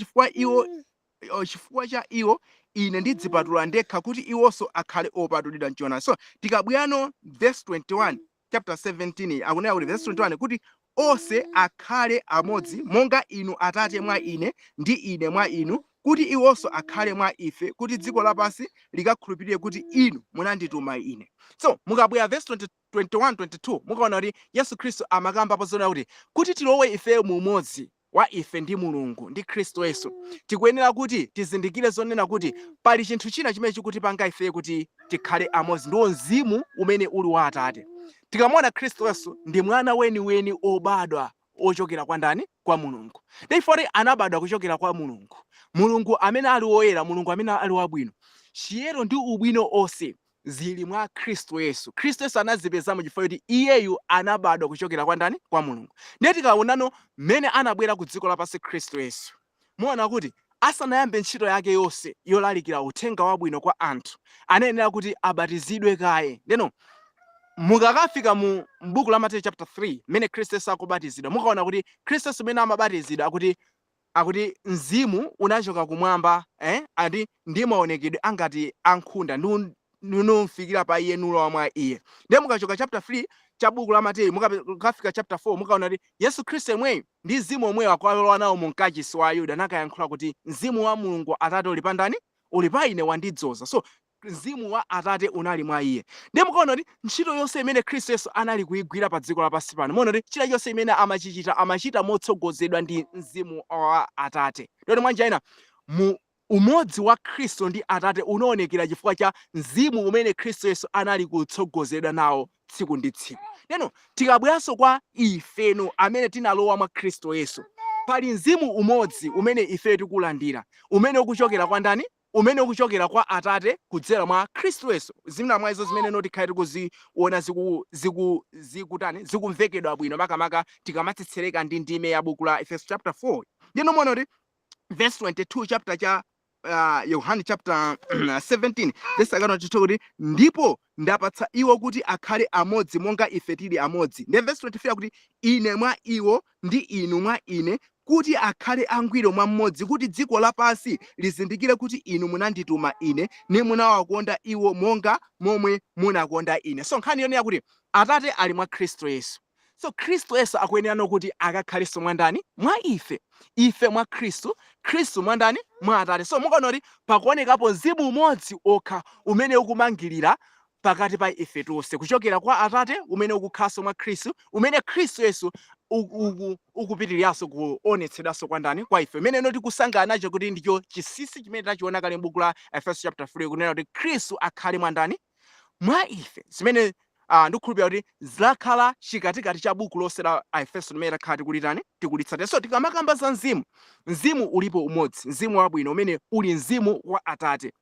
chifukwa cha iwo ine ndidzipatula ndekha, kuti iwonso akhale opatulidwa mchoonadi." So tikabwerano verse 21, chapter 17, akunena kuti, verse 21, kuti onse akhale amodzi, monga inu Atate mwa ine ndi ine mwa inu, kuti iwonso akhale mwa ife, kuti dziko lapansi likakhulupirire kuti inu munandituma ine. So mukabwera verse 20, 21, 22, mukaona kuti Yesu Khristu amakambapo zonena kuti tilowe ifeyo mu umodzi wa ife ndi Mulungu ndi Khristu Yesu, tikuyenera kuti tizindikire zonena kuti pali chinthu china chimene chikutipanga ife kuti tikhale amodzi, ndiwo mzimu umene uli wa Atate. Tikamaona Khristu Yesu ndi mwana weniweni obadwa ochokera kwa ndani? Kwa Mulungu. Therefore anabadwa kuchokera kwa Mulungu, Mulungu amene ali woyera, Mulungu amene ali wabwino. Chiyero ndi ubwino onse zili mwa Khristu Yesu. Khristu Yesu anazipezamo chifukwa choti iyeyu anabadwa kuchokera kwa ndani? Kwa Mulungu. Ndiye tikaonano mmene anabwera ku dziko lapansi Khristu Yesu, muona kuti asanayambe ntchito yake yonse yolalikira uthenga wabwino kwa anthu, anayenera kuti abatizidwe kaye. Ndeno mukakafika mu buku la Mateyu chapter 3, mmene Khristu Yesu akubatizidwa, mukaona kuti Khristu Yesu mmene amabatizidwa, akuti mzimu unachoka kumwamba, ati ndi maonekedwe angati ankhunda, numfikira pa iye, nulowa mwa iye. Ndiye mukachoka chapter 3 cha buku la Mateyu, mukafika chapter 4, mukaona kuti Yesu Khristu yemweyo ndi mzimu omweyo akalowa nawo mu mkachisi wa Ayuda, nakayankhula kuti mzimu wa Mulungu Atate uli pa ndani? Uli pa ine, wandidzoza. So mzimu wa Atate unali mwa iye. Ndiye mukaona kuti ntchito yonse imene Khristu Yesu anali kuyigwira pa dziko lapansi pano, muona kuti chilichonse imene amachichita, amachita motsogozedwa ndi mzimu wa Atate. Ndiye mwanjira ina, mu umodzi wa Khristu ndi Atate unaonekera chifukwa cha mzimu umene Khristu Yesu anali kutsogozedwa nawo tsiku ndi tsiku. Ndeno tikabweranso kwa ifeno amene tinalowa mwa Khristu Yesu, pali mzimu umodzi umene ife tikulandira, umene ukuchokera kwa ndani? Umene ukuchokera kwa Atate kudzera mwa Khristu Yesu. Zina mwa izo zimene no tikhale tikuziona zikutani, zikumvekedwa bwino, makamaka tikamatsetsereka ndi ndime ya buku la Efeso chapter 4. Ndino muona kuti verse 22, chapter cha Yohane chapter 17, verse 22, kuti "Ndipo ndapatsa iwo kuti akhale amodzi monga ife tili amodzi." Ndiye verse 23 akuti, "Ine mwa iwo ndi inu mwa ine, kuti akhale angwiro mwa mmodzi, kuti dziko lapansi lizindikire kuti inu munandituma ine, nimunawakonda iwo monga momwe munakonda ine." So nkhani yonena kuti Atate ali mwa Khristu Yesu, so Khristu Yesu akuyenera kuti akakhalenso mwa ndani? Mwa ife. Ife mwa Khristu, Khristu mwa ndani? Mwa Atate. So mukaona kuti pakuonekapo mzimu umodzi okha umene ukumangirira pakati pa ife tonse kuchokera kwa Atate, umene ukukhalanso mwa Khristu, umene Khristu Yesu ukupitiriranso kuonetsedwanso kwa ndani? Kwa ife, umene ino tikusangana nacho kuti ndicho chinsinsi chimene tachiona kale m'buku la Efeso chapter 3, kunena kuti Khristu akhale mwa ndani? Mwa ife, zimene Ndikukhulupirira kuti zilakhala chikatikati cha buku lonse la Aefeso limene takhala tikulitani, tikulitsatira. So tikamakamba za mzimu, mzimu ulipo umodzi, mzimu wabwino umene uli mzimu wa Atate,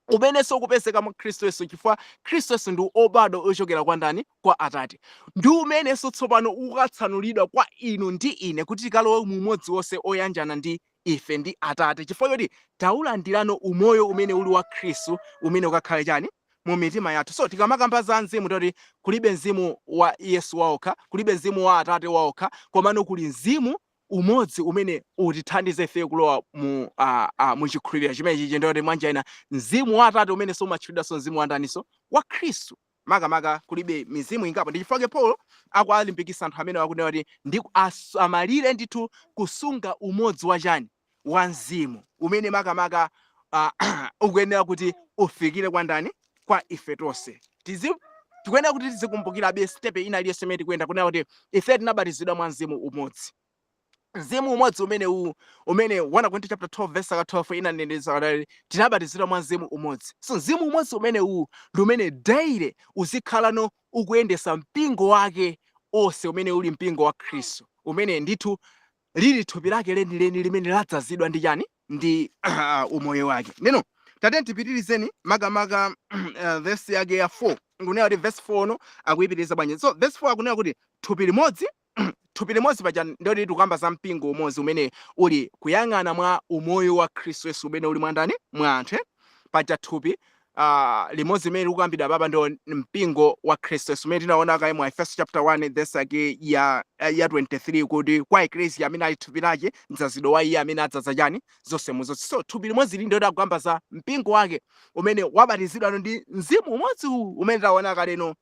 umenenso ukupezeka mwa Khristu Yesu, chifukwa Khristu Yesu ndi obadwa ochokera kwa ndani? Kwa Atate. Ndi umenenso tsopano ukatsanulidwa kwa inu ndi ine kuti tikalowe mu umodzi wonse oyanjana ndi ife ndi Atate, chifukwa choti taulandirano umoyo umene uli wa Khristu, umene ukakhale chani? Mu mitima yathu. So tikamakamba za mzimu, toti kulibe mzimu wa Yesu waokha, kulibe mzimu wa Atate waokha, komano kuli mzimu umodzi umene utithandize ife kulowa mu chikhulupiriro chimene chichi. Ndoti mwanjira ina mzimu wa Atate umene umatchulidwanso mzimu wa ndaniso? Wa Khristu. Makamaka kulibe mizimu ingapo. Ndi chifukwa Paulo akuwalimbikitsa anthu amene akunena kuti ndi asamalire ndithu kusunga umodzi wa chani? Wa mzimu, umene makamaka ukuyenera kuti ufikire kwa ndani? Kwa ife tonse. Tikuyenera kuti tizikumbukirabe step ina iliyonse imene tikuyenda, kunena kuti ife tinabatizidwa mwa mzimu umodzi, mzimu umodzi umene uwu umene 1 Korinto chapter 12 verse 12 inaneneza kuti tinabatizidwa mwa mzimu umodzi. So mzimu umodzi umene uwu ndi umene daily uzikhalano ukuyendesa mpingo wake onse, umene uli mpingo wa Khristu, umene ndithu lili thupi lake lenileni limene ladzazidwa ndi chani? Ndi umoyo wake. Neno tate tipitirizeni makamaka verse yake ya 4, nkunena kuti verse 4 no akuyipitiriza bwanji? So verse 4 akunena kuti thupi limodzi. Thupi limodzi paja ndoti tikukamba za mpingo umodzi umene uli kuyang'ana mwa umoyo wa Khristu Yesu umene uli mwa ndani? Mwa anthu, eh? Paja thupi limodzi limene likukambidwa papa ndo mpingo wa Khristu Yesu, umene tinaona kaye mu Efeso chapter 1 verse yake ya 23, kuti kwa eklesia amene ali thupi lake, mdzazidwe wa iye amene adzaza chani? Zonse muzonse. So thupi limodzi ili ndoti akukamba za mpingo wake umene wabatizidwa ndi mzimu umodzi uwu umene taona kaleno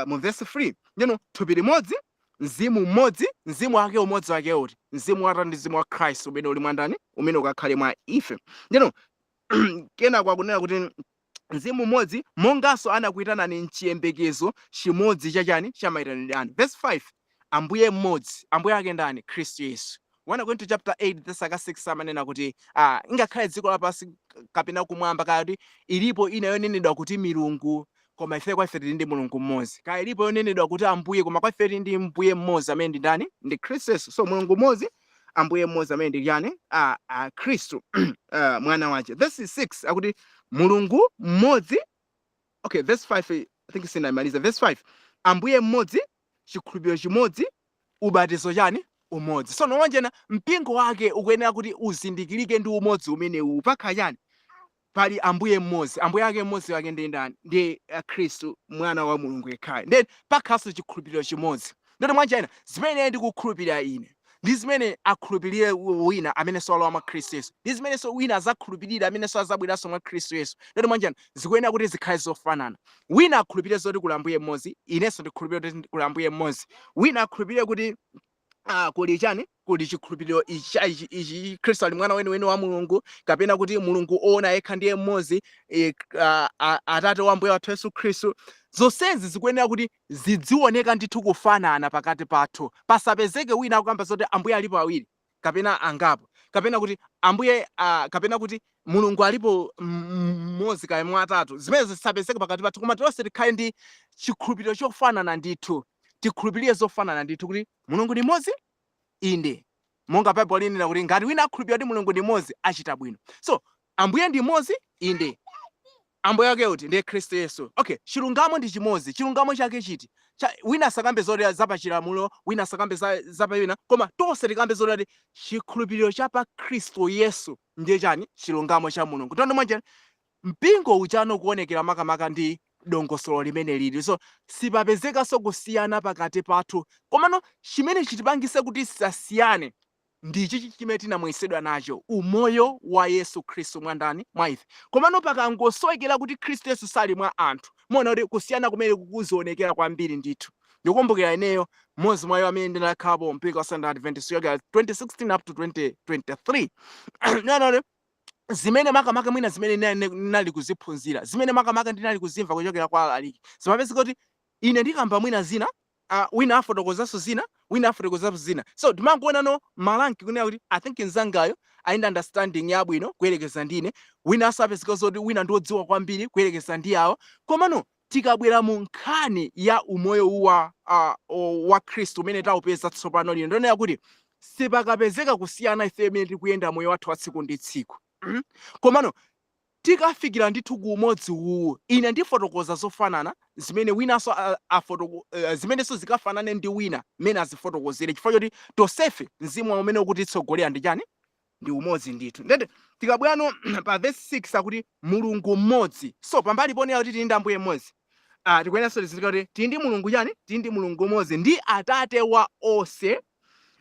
mu verse 3. Ndino thupi limodzi, mzimu mmodzi, mzimu wake umodzi wake uti? Mzimu wa Atate ndi mzimu wa Christ umene uli mwa ndani? Umene ukakhale mwa ife. Ndino kenako akunena kuti mzimu mmodzi, monganso anakuyitanani mchiyembekezo chimodzi chachani? Cha mayitanidwe anu. Verse 5, Ambuye mmodzi. Ambuye ake ndani? Khristu Yesu. 1 Korinto chapter 8 verse aka 6 amanena kuti ingakhale dziko lapansi kapena kumwamba, kaya kuti ilipo ina yonenedwa kuti milungu, koma ife kwa ife tili ndi Mulungu mmodzi. Kaya ilipo yonenedwa kuti ambuye, koma kwa ife tili ndi mbuye mmodzi amene ndi ndani? Ndi Khristu Yesu. So Mulungu mmodzi, ambuye mmodzi amene ndi chani? Khristu mwana wache. Verse 6 akuti Mulungu mmodzi. Okay, verse 5, I think sindinamalize verse 5. Ambuye mmodzi, chikhulupiriro chimodzi, ubatizo chani? Umodzi. So nowonjena mpingo wake ukuyenera kuti uzindikirike ndi umodzi umenewu. Pakha chani? Pali ambuye mmodzi. Ambuye ake mmodzi wake ndi ndani? Ndi Khristu mwana wa Mulungu yekhayo. Then pakhalanso chikhulupiriro chimodzi. Ndoti mwanjira ina zimene ndikukhulupirira ine ndi zimene akhulupirire wina amene alowa mwa Khristu Yesu, ndi zimenenso wina azakhulupirira amenenso azabweranso mwa Khristu Yesu, ndoti mwanjira zikuyenera kuti zikhale zofanana. Wina akhulupirire zoti kuli ambuye mmodzi, inenso ndikhulupirire kuti kuli ambuye mmodzi. Wina akhulupirire kuti kuli chani? Kuli chikhulupiriro ichi ichi ichi, Khristu ali mwana weniweni wa Mulungu, kapena kuti Mulungu oona yekha ndiye mmodzi, Atate wa Ambuye wathu Yesu Khristu. Zonsezi zikuyenera kuti zidzioneka ndithu kufanana pakati pathu. Pasapezeke wina akukamba zoti ambuye alipo awiri kapena angapo, kapena kuti ambuye kapena kuti Mulungu alipo mmodzi kaya mwa atatu. Zimenezo zisapezeke pakati pathu, koma tonse tikhale ndi chikhulupiriro chofanana ndithu, tikhulupirire zofanana ndithu kuti Mulungu ndi mmodzi. Inde, monga Baibulo linena kuti ngati wina akhulupirira kuti Mulungu ndi mmodzi, achita bwino. So ambuye ndi mmodzi. Inde, ambuye wake uti? Ndiye Khristu Yesu. Okay, chilungamo ndi chimodzi. Chilungamo chake chiti? Wina asakambe zoti zapachilamulo, wina asakambe za wina, koma tonse tikambe zoti chikhulupiriro cha pa Khristu Yesu ndiye chani? Chilungamo cha Mulungu. Tondo mwanjani mpingo uchano kuonekera makamaka ndi dongosolo limene lili. So sipapezekanso kusiyana pakati pathu. Komano chimene chitipangise kuti sasiyane ndi chichi chimene tinamwesedwa nacho, umoyo wa Yesu Khristu mwa ndani? Mwa ife. Komano pakangosowekera kuti Khristu Yesu sali mwa anthu, muona kuti kusiyana kumene kukuzionekera kwambiri ndithu. Ndikukumbukira ineyo, mmodzi mwa iwo amene ndinakhalapo mpingo wa Seventh Adventist kuchokera 2016 up to 2023, ndinaona kuti zimene makamaka mwina zimene ndinali kuziphunzira, zimene makamaka ndinali kuzimva kuchokera kwa alaliki, zimapezeka kuti ine ndikamba mwina zina, wina afotokozanso zina, wina afotokozanso zina. So timangoona no malanki kunena kuti I think mzangayo ali ndi understanding yabwino kuyerekeza ndine, wina asapezeka zoti wina ndi wodziwa kwambiri kuyerekeza ndi awo. Komano Tikabwera mu nkhani ya umoyo wa Khristu umene taupeza tsopano lino, ndionera kuti sipakapezeka kusiyana ife imene tikuyenda moyo wathu wa tsiku ndi tsiku. Komano tikafikira ndithu ku umodzi uwu, ine ndifotokoza zofanana zimene winanso zimenenso zikafanane ndi wina mmene azifotokozere, chifukwa choti tonsefe mzimu umene ukutitsogolera ndi chani? Ndi umodzi ndithu. Ndete tikabwerano pa verse 6, akuti Mulungu mmodzi. So pambali ponena kuti tili ndi Ambuye mmodzi, tikuyeneranso tizindikira kuti tili ndi Mulungu chani? Tili ndi Mulungu mmodzi, ndi Atate wa onse,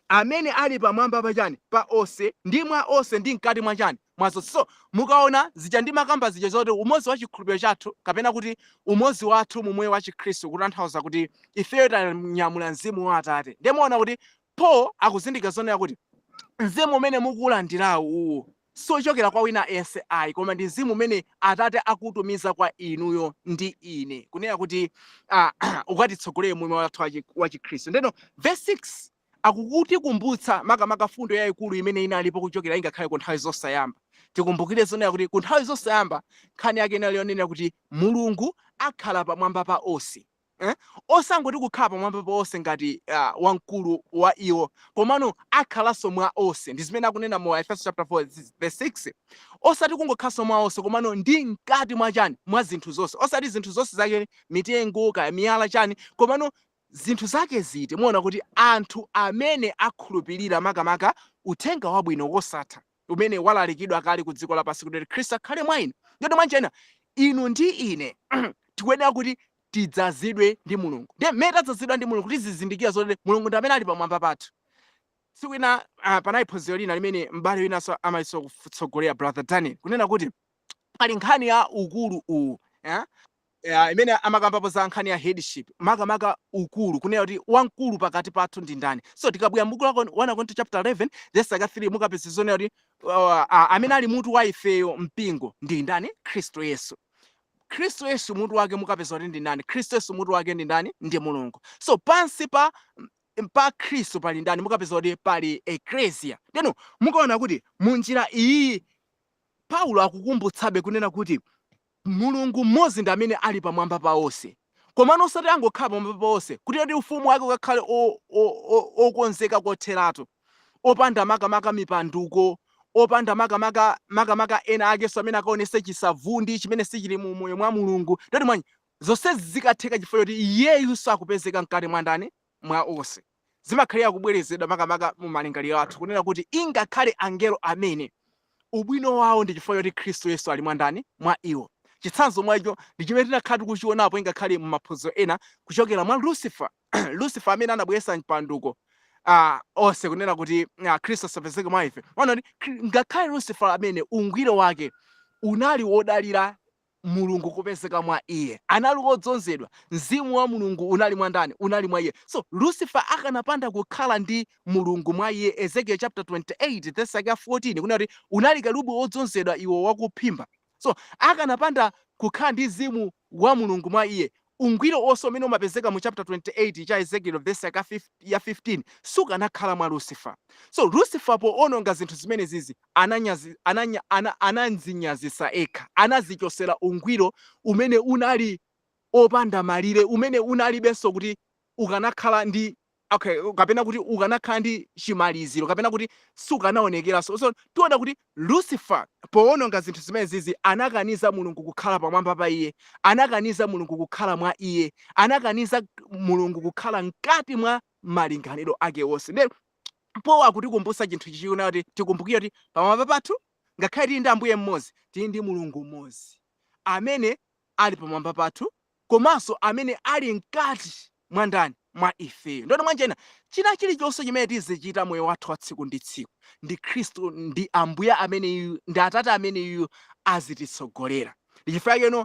amene ali pamwamba pa chani? Pa onse, ndi mwa onse, ndi mkati mwa chani? Mwa zonse. So mukaona zija ndi makamba zija zoti umodzi wa chikhulupiriro chathu, kapena kuti umodzi wathu mu moyo wa Chikhristu, kutanthauza kuti ifeyo tanyamula mzimu wa Atate. Ndiye kuti Paul akuzindikira zonena kuti mzimu umene mukulandirawu uwu sochokera kwa wina yense ayi, koma ndi mzimu umene Atate akutumiza kwa inuyo ndi ine, kunena kuti ukatitsogolere moyo wathu wa Chikhristu. Ndeno verse 6 akukutikumbutsa makamaka fundo yayikulu imene inalipo kuchokera ingakhale ku nthawi zosayamba. Tikumbukire zonena kuti ku nthawi zosayamba nkhani yake inali yonena kuti Mulungu akhala pamwamba pa onse, eh? Osangoti kukhala pamwamba pa onse ngati wamkulu wa iwo, komano akhalanso mwa onse. Ndi zimene akunena mu Efeso chapter 4 verse 6. Osati kungokhalanso mwa onse, komano ndi mkati mwa chani? Mwa zinthu zonse. Osati zinthu zonse zake, mitengo kaya miyala chani, komano zinthu zake ziti? Muona kuti anthu amene akhulupirira makamaka uthenga wabwino wosatha umene walalikidwa kale ku dziko lapansi, kuti Khristu akhale mwa inu. Ndiyoti mwanjena inu ndi ine tikuyenera kuti tidzazidwe ndi Mulungu. Ndiye mmene tadzazidwa ndi Mulungu, tizizindikira zoti Mulungu ndi amene ali pamwamba pathu. Tsiku ina panali phunziro lina limene m'bale winanso amalinso kutsogolera, Brother Daniel, kunena kuti pali nkhani ya ukulu uwu, eh? Imene amakambapo za nkhani ya headship, makamaka ukulu, kunena kuti wamkulu pakati pathu ndi ndani. So tikabwera m'buku la 1 Korinto chapter 11 verse 3, mukapeza zonena kuti amene ali mutu wa ifeyo mpingo ndi ndani? Khristu Yesu. Khristu Yesu mutu wake mukapeza kuti ndi ndani? Khristu Yesu mutu wake ndi ndani? Ndi Mulungu. So pansi pa Khristu pali ndani? Mukapeza kuti pali eklesia. Ndeno mukaona kuti munjira iyi Paulo akukumbutsabe kunena kuti Mulungu mmodzi ndi amene ali pamwamba pa onse, komano osati angokhala pamwamba pa onse kuti ufumu wake ukakhale okonzeka kotheratu, opanda makamaka mipanduko, opanda makamaka ena akenso amene akaonese chisavundi chimene sichili mu moyo mwa Mulungu. Ndoti mwanyi zonsezi zikatheka chifukwa choti iyeyu sakupezeka mkati mwa ndani? Mwa onse. Zimakhalira kubwerezedwa makamaka mu malingaliro athu kunena kuti ingakhale angelo amene ubwino wawo ndi chifukwa choti Khristu Yesu ali mwa ndani? Mwa iwo. Chitsanzo mwa icho ndi chimene tinakhala tikuchionapo ingakhale mu maphunziro ena kuchokera mwa Lucifer. Lucifer amene anabweretsa mpanduko onse kunena kuti Khristu asapezeke mwa ife. Ona kuti ngakhale Lucifer amene ungwiro wake unali wodalira Mulungu kupezeka mwa iye, anali wodzozedwa, mzimu wa Mulungu unali mwa ndani? Unali mwa iye. So Lucifer akanapanda kukhala ndi Mulungu mwa iye, Ezekiel chapter 28 verse yake ya 14 kunena kuti unali kerubi wodzozedwa iwo wakuphimba. So akanapanda kukhala ndi mzimu wa Mulungu mwa iye, ungwiro wonse umene umapezeka mu chapter 28 cha Ezekiel verse yake ya 15 sukanakhala mwa Lucifer. So Lucifer poononga zinthu zimenezizi anadzinyazitsa ekha, anazichosera ungwiro umene unali opanda malire, umene unalibenso kuti ukanakhala ndi, okay, kapena kuti ukanakhala ndi chimaliziro, kapena kuti sukanaonekeranso. So tiona kuti Lucifer poononga zinthu zimenezizi anakaniza Mulungu kukhala pamwamba pa iye, anakaniza Mulungu kukhala mwa iye, anakaniza Mulungu kukhala mkati mwa malingaliro ake onse. Ndiye Paul akutikumbutsa chinthu chichi kuti tikumbukire kuti pamwamba pathu, ngakhale tili ndi Ambuye mmodzi, tili ndi Mulungu mmodzi amene ali pamwamba pathu, komanso amene ali mkati mwa ndani? Mwa ifeyo. Ndoti mwanjena china chilichonse chimene tizichita moyo wathu wa tsiku ndi tsiku, ndi Khristu, ndi Ambuye ameneyu, ndi Atate ameneyu azititsogolera. Ndi chifukwa chake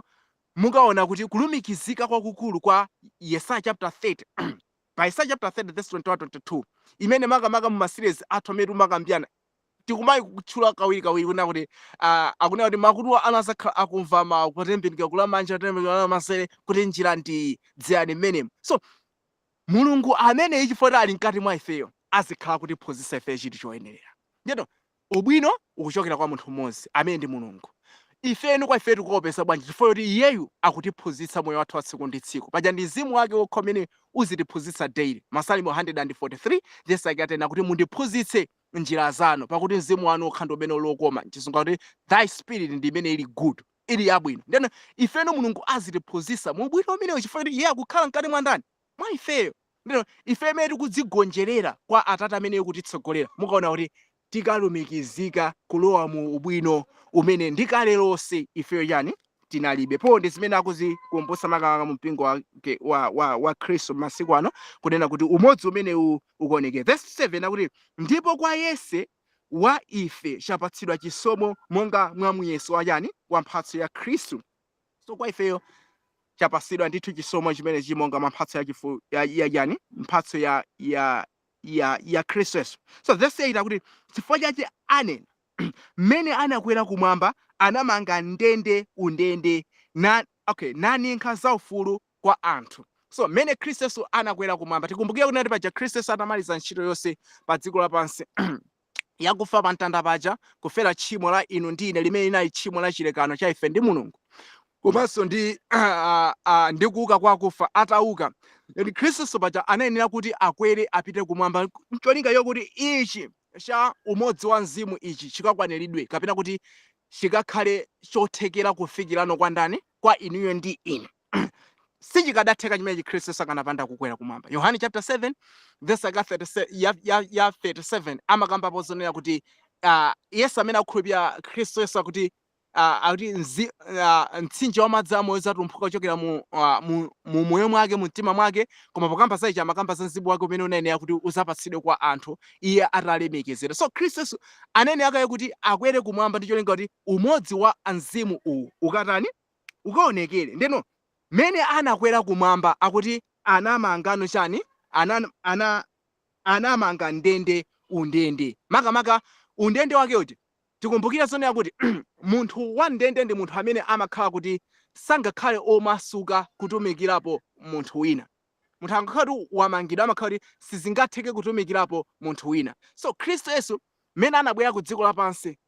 mukaona kuti kulumikizika kwakukulu kwa Yesaya chapter 30, pa Yesaya chapter 30 verse 21 22, imene makamaka mu ma series athu amene timakambirana tikumayi kutchula kawirikawiri, kunena kuti akunena kuti makutu anu azakhala akumva mawu, kutembenuka kulamanja, kutembenuka kulamanzere, kuti njira ndi dziyani mmenemo. So Mulungu ameneyi, chifukwa kuti ali mkati mwa ifeyo, azikhala kutiphunzitsa ifeyo chinthu choyenerera. Ndiyeno ubwino ukuchokera kwa munthu mmodzi amene ndi Mulungu. Ifenu kwa ife tikuopesa bwanji? Chifukwa choti iyeyu akutiphunzitsa moyo wathu wa tsiku ndi tsiku. Paja ndi mzimu wake wokha umene uzitiphunzitsa daily. Masalimo 143 verse yake 10 akuti, "Mundiphunzitse njira zanu, pakuti mzimu wanu wokha ndi umene uli wokoma." Mchizungu akuti "thy spirit" ndi imene ili good, ili yabwino. Ndeno ifeno Mulungu azitiphunzitsa mu ubwino umenewo chifukwa choti iye akukhala mkati mwa ndani? Mwa ifeyo. Ndeno ife imene tikudzigonjerera kwa Atate amene kutitsogolera, mukaona kuti tikalumikizika kulowa mu ubwino umene ndi kale lonse ifeyo chani? Tinalibe po. Ndi zimene akuzikumbutsa makamaka mu mpingo wake wa Khristu masiku ano, kunena kuti umodzi umenewu ukuoneke. Verse 7 akuti, "Ndipo kwa yense wa ife chapatsidwa chisomo monga mwa muyeso wa chani? Wa mphatso ya Khristu." So kwa ifeyo chapatsidwa ndithu chisomo chimene chimonga mwa mphatso ya chifu ya chani? Mphatso ya Khristu Yesu. So verse 8 akuti, "Chifukwa chache anena, mmene anakwera kumwamba, anamanga ndende undende na, okay, naninkha zaufulu kwa anthu." So mmene Khristu Yesu anakwera kumwamba, tikumbukire kuti paja Khristu Yesu atamaliza ntchito yonse pa dziko lapansi yakufa pa mtanda paja, kufera tchimo la inu ndi ine, limene linali tchimo la chilekano cha ife ndi Mulungu, komanso ndi kuuka kwa akufa, atauka ndi Khristu paja anayenera kuti akwere apite kumwamba, cholinga chokuti ichi cha umodzi wa mzimu ichi chikakwaniridwe, kapena kuti chikakhale chothekera kufikirano kwa ndani? Kwa inuyo ndi ine. Sichikadatheka chimene Chikhristu sakanapanda kukwera kumwamba. Yohane chapter 7 verse yaka 37, ya 37 amakambapo zonena kuti Yesu amene akukhulupirira Khristu Yesu akuti mtsinje wa madzi amoyo uzatumphuka kuchokera mu moyo mwake, mu mtima mwake. Koma pokamba za ichi, amakamba za mzimu wake umene unayenera kuti uzapatsidwe kwa anthu iye atalemekezedwa. So Khristu Yesu anayenera kaye kuti akwere kumwamba ndi cholinga kuti umodzi wa mzimu uwu ukatani? Ukaonekere. Ndeno mene anakwera kumwamba, akuti anamangano chani? Anamanga ndende undende. Makamaka undende wake uti? Tikumbukire zonena kuti munthu wa ndende ndi munthu amene amakhala kuti sangakhale omasuka kutumikirapo munthu wina. Munthu angakhala kuti wamangidwa, amakhala kuti sizingatheke kutumikirapo munthu wina. So Khristu Yesu mmene anabwera ku dziko lapansi,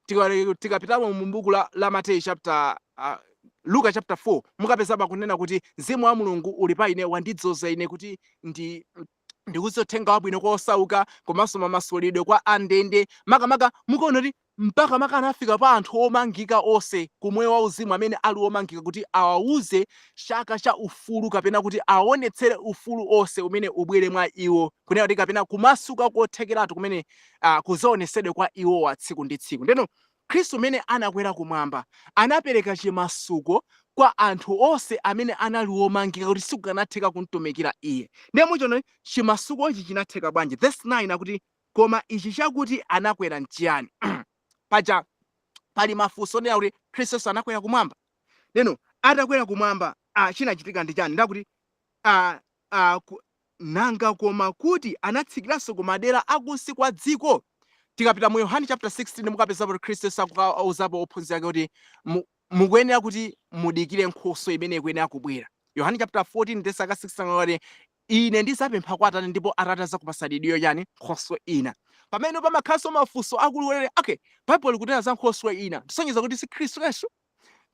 tikapitamo mu buku la Mateyu chapter, Luka chapter 4, mukapeza pakunena kuti, "Mzimu wa Mulungu uli pa ine, wandidzoza ine kuti ndikuze uthenga wabwino kwa osauka, komanso mamasulidwe kwa andende." Makamaka mukaona kuti mpaka maka anafika pa anthu omangika onse kumoyo wauzimu amene ali omangika, kuti awauze chaka cha ufulu, kapena kuti aonetsere ufulu onse umene ubwere mwa iwo, kunena kuti kapena kumasuka kothekeratu kumene kuzaonesedwe kwa iwowa tsiku ndi tsiku. Ndeno Khristu umene anakwera kumwamba anapereka chimasuko kwa anthu onse amene anali omangika kuti sikukanatheka kumtumikira iye. Ndiye muchiona chimasuko ichi chinatheka bwanji? Verse 9 akuti, "Koma ichi chakuti anakwera nchiyani?" Paja pali mafunso onena kuti Khristu Yesu anakwera kumwamba. Neno atakwera kumwamba, chinachitika ndi chani? Ndakuti nanga koma kuti anatsikiranso ku madera akunsi kwa dziko? Tikapita mu Yohane chapter 16, mukapezapo kuti Khristu Yesu akukauzapo ophunzira ake kuti mukuyenera kuti mudikire nkhoswe imene ikuyenera kubwera. Yohane chapter 14 verse aka 6 akuti, "Ine ndizapempha kwa Atate, ndipo Atate azakupasani inuyo chani? Nkhoswe ina." Pamene pamakhalanso mafunso akuluwere, okay, Baibulo likunena za nkhoswe ina, tisonyeza kuti si Khristu Yesu.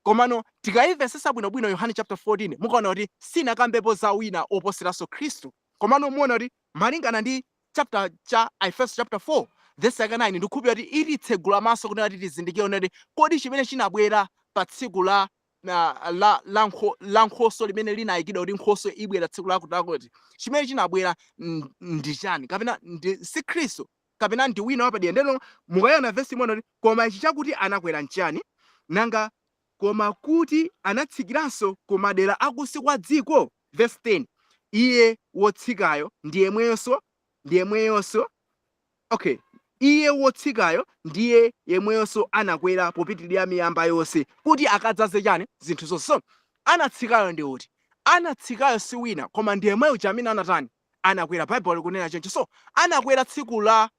Komano tikayimvesesa bwinobwino Yohane chapter 14, mukaona kuti sinakambepo za wina oposeranso Khristu. Komano muona kuti malingana ndi chapter cha Efeso chapter 4 verse yaka 9, ndikukhulupirira kuti ititsegula maso kunena kuti tizindikire kuti kodi chimene chinabwera pa tsiku la nkhoswe limene linayikidwa kuti nkhoswe ibwera tsiku lakuti, chimene chinabwera ndi chani? Kapena ndi si Khristu, kapena ndi wina wapadera? Ndeno mukayona vesi imene kuti, "Koma ichi chakuti anakwera nchiyani? Nanga koma kuti anatsikiranso ku madera akunsi kwa dziko?" Verse 10, "Iye wotsikayo ndi yemweyonso, ndi yemweyonso, okay, iye wotsikayo ndiye yemweyonso anakwera popitirira miyamba yonse, kuti akadzaze chani? Zinthu zonse." So anatsikayo ndi uti? Anatsikayo si wina koma ndi yemweyo uja amene anatani? Anakwera. Bible likunena choncho. So anakwera tsiku la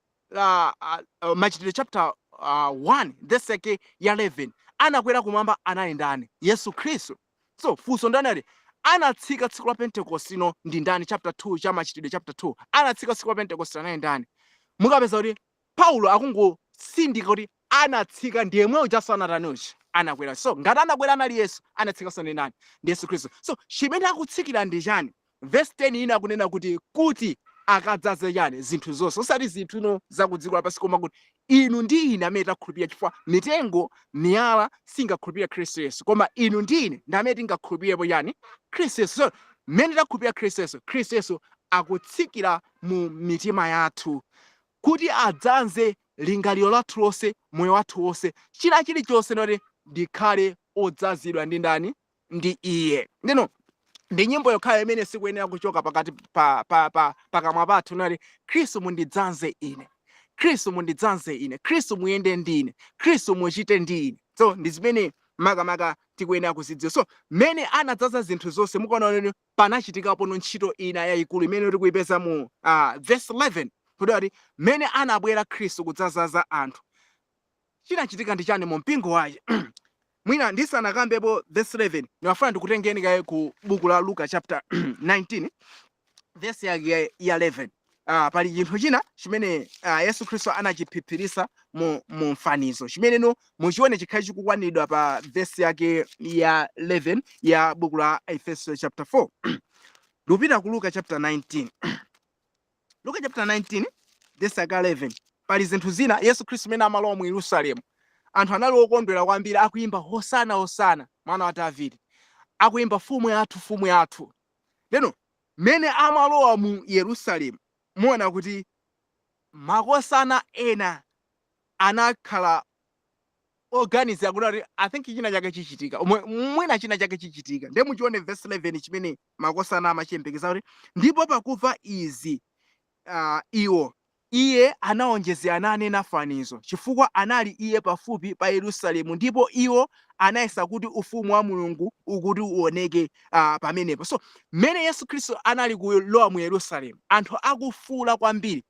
Machitidwe chapter 1 verse yake ya 11, anakwera kumwamba anali ndani? Yesu Khristu. So funso ndanali, anatsika tsiku la Pentecost ino ndi ndani? Chapter 2 cha Machitidwe chapter 2, anatsika tsiku la Pentecost anali ndani? Mukapeza kuti Paulo akungotsindika kuti Anatsika ndi yemwe ujanso anatani uja? Anakwera. So ngati anakwera anali Yesu, anatsikanso ndi ndani? Ndi Yesu Khristu. So chimene akutsikira ndi chani? Verse 10 ina akunena kuti akadzaze chani? Zinthu zonse, osati zinthu no zakudziko lapansi, koma kuti inu ndi ine amene takhulupirira, chifukwa mitengo, miyala singakhulupirira Khristu Yesu, koma inu ndi ine ndi amene tingakhulupirirepo chani? Khristu Yesu. So mmene takhulupirira Khristu Yesu, Khristu Yesu akutsikira mu mitima yathu kuti adzanze lingaliro lathu lonse, moyo wathu wonse, china chilichonse, noti ndikhale odzazidwa ndi ndani? Ndi iye. Ndino ndi nyimbo yokhayo imene sikuyenera kuchoka pakati pa pakamwa pathu, nati, "Khristu mundidzanze ine, Khristu mundidzanze ine, Khristu muyende ndi ine, Khristu muchite ndi ine." So ndi zimene makamaka tikuyenera kuzidziwa. So mmene anadzaza zinthu zonse, mukaona kuti panachitikapono ntchito ina yayikulu imene tikuyipeza mu verse 11, kuti mmene anabwera Khristu kudzazaza anthu, chinachitika ndi chani mu mpingo wake? Mwina ndisanakambepo verse 11, ndimafuna ndikutengeni kaye ku buku la Luka chapter 19, verse yake ya 11. Pali chinthu china chimene Yesu Khristu anachiphiphirisa mu mfanizo, chimene no muchione chikhale chikukwanidwa pa verse yake ya 11 ya buku la Efeso chapter 4. Ndikupita ku Luka chapter 19, Luka chapter 19 verse yake 11. Pali zinthu zina Yesu Khristu mene amalowa mu Yerusalemu, anthu anali okondwera kwambiri, akuimba, "Hosana, hosana, mwana wa Davide," akuimba, "Fumu yathu, fumu yathu." Leno mene amalowa mu Yerusalemu, muona kuti makosana ena anakhala oganizira kuti I think china chake chichitika, mwina china chake chichitika. Ndiye muchione verse 11 chimene makosana amachiyembekeza, kuti, "Ndipo pakumva izi iwo, iye anawonjezera nanena fanizo, chifukwa anali iye pafupi pa Yerusalemu, ndipo iwo anayesa kuti ufumu wa Mulungu ukuti uoneke pamenepo." So mmene Yesu Khristu anali kulowa mu Yerusalemu, anthu akufuula kwambiri,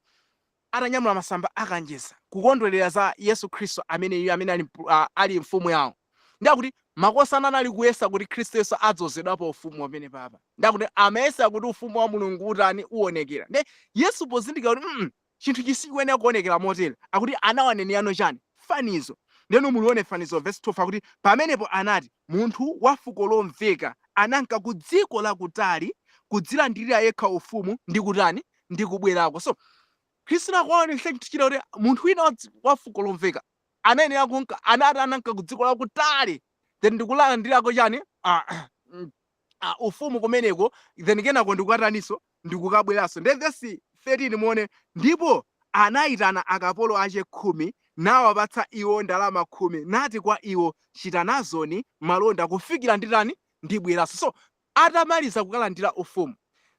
atanyamula masamba akanjeza, kukondwerera za Yesu Khristu amene iye amene ali mfumu yawo, ndakuti makosana anali kuyesa kuti Khristu Yesu adzozedwapo ufumu pamene papa, ndakuti amayesa kuti ufumu wa Mulungu utani? Uonekera. Nde Yesu pozindikira kuti chinthu chisikuyenera kuonekera motere, akuti anawanenerano chani? Fanizo. Ndeno mulione fanizo, verse 12, akuti, "Pamenepo anati, munthu wa fuko lomveka ananka ku dziko lakutali kudzilandirira yekha ufumu ndi kutani? Ndi kubwerako." So Khristu akuwaonetsa chinthu china, kuti munthu wina wa fuko lomveka anayenera kunka, anati ananka ku dziko lakutali, then ndikulandirako chani? Ufumu kumeneko, then kenako ndikukataninso? Ndikukabweranso. Ndiye verse 13 muone, "Ndipo anayitana akapolo ache 10, nawapatsa iwo ndalama 10, nati kwa iwo, 'Chita nazoni malonda kufikira nditani? Ndibweranso.'" So atamaliza kukalandira ufumu,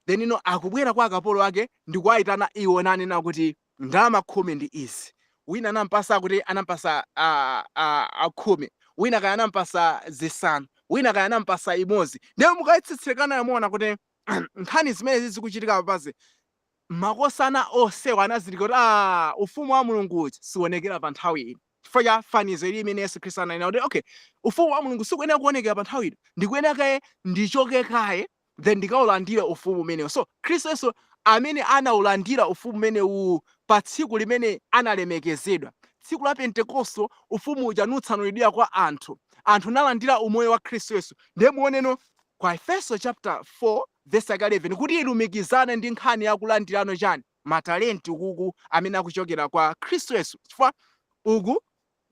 then ino akubwera kwa akapolo ake ndikuwayitana iwo, nanena kuti, "Ndalama 10 ndi izi." Wina anampasa, kuti anampasa 10, wina kaya anampasa 5, wina kaya anampasa imodzi. Ndiye mukayitsitsikana, muona kuti nkhani zimene zikuchitika papazi, makosana onsewa anazindikira kuti ufumu wa Mulungu uja sionekera pa nthawi ino, chifukwa cha fanizo ili imene Yesu Khristu ananena kuti, okay, ufumu wa Mulungu sikuyenera kuonekera pa nthawi ino, ndikuyenera kaye ndichoke kaye, then ndikaulandire ufumu umenewo. So Khristu Yesu amene anaulandira ufumu umenewu pa tsiku limene analemekezedwa, tsiku la Pentekosto, ufumu uja nutsanulidwira kwa anthu, anthu nalandira umoyo wa Khristu Yesu. Ndiye muoneno kwa Efeso chapter 4 verse 11, kuti ilumikizane ndi nkhani yakulandirano chani? Matalenti ukuku amene akuchokera kwa Khristu Yesu, chifukwa uku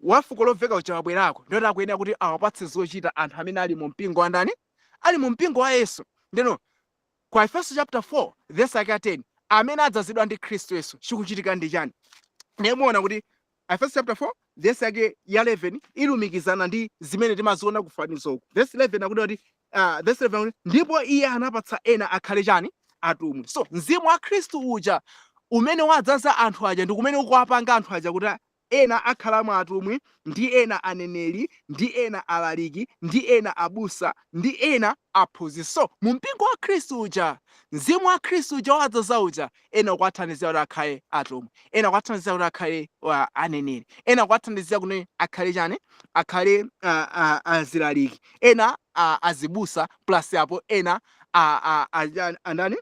wafuko lomveka uja wabwerako, ndiyoti akuyenera kuti awapatse zochita anthu amene ali mu mpingo wa ndani? Ali mu mpingo wa Yesu. Ndeno kwa Efeso chapter 4 verse yake 10, amene adzazidwa ndi Khristu Yesu, chikuchitika ndi chani? Ndiye muona kuti Efeso chapter 4 verse yake ya 11 ilumikizana ndi zimene timaziona kufanizo uku. Verse 11 akuti verse 11 akuti, "Ndipo iye anapatsa ena akhale chani? Atumwi." So mzimu wa Khristu uja umene wadzaza anthu aja ndi kumene ukuwapanga anthu aja kuti ena akhalamo atumwi, ndi ena aneneri, ndi ena alaliki, ndi ena abusa, ndi ena aphunzitsi. So mu mpingo wa Khristu uja, mzimu wa Khristu uja wadzaza uja, ena kuwathandizira kuti akhale atumwi, ena kuwathandizira kuti akhale aneneri, ena kuwathandizira kuti akhale chani? Akhale azilaliki, ena azibusa, plus apo ena andani?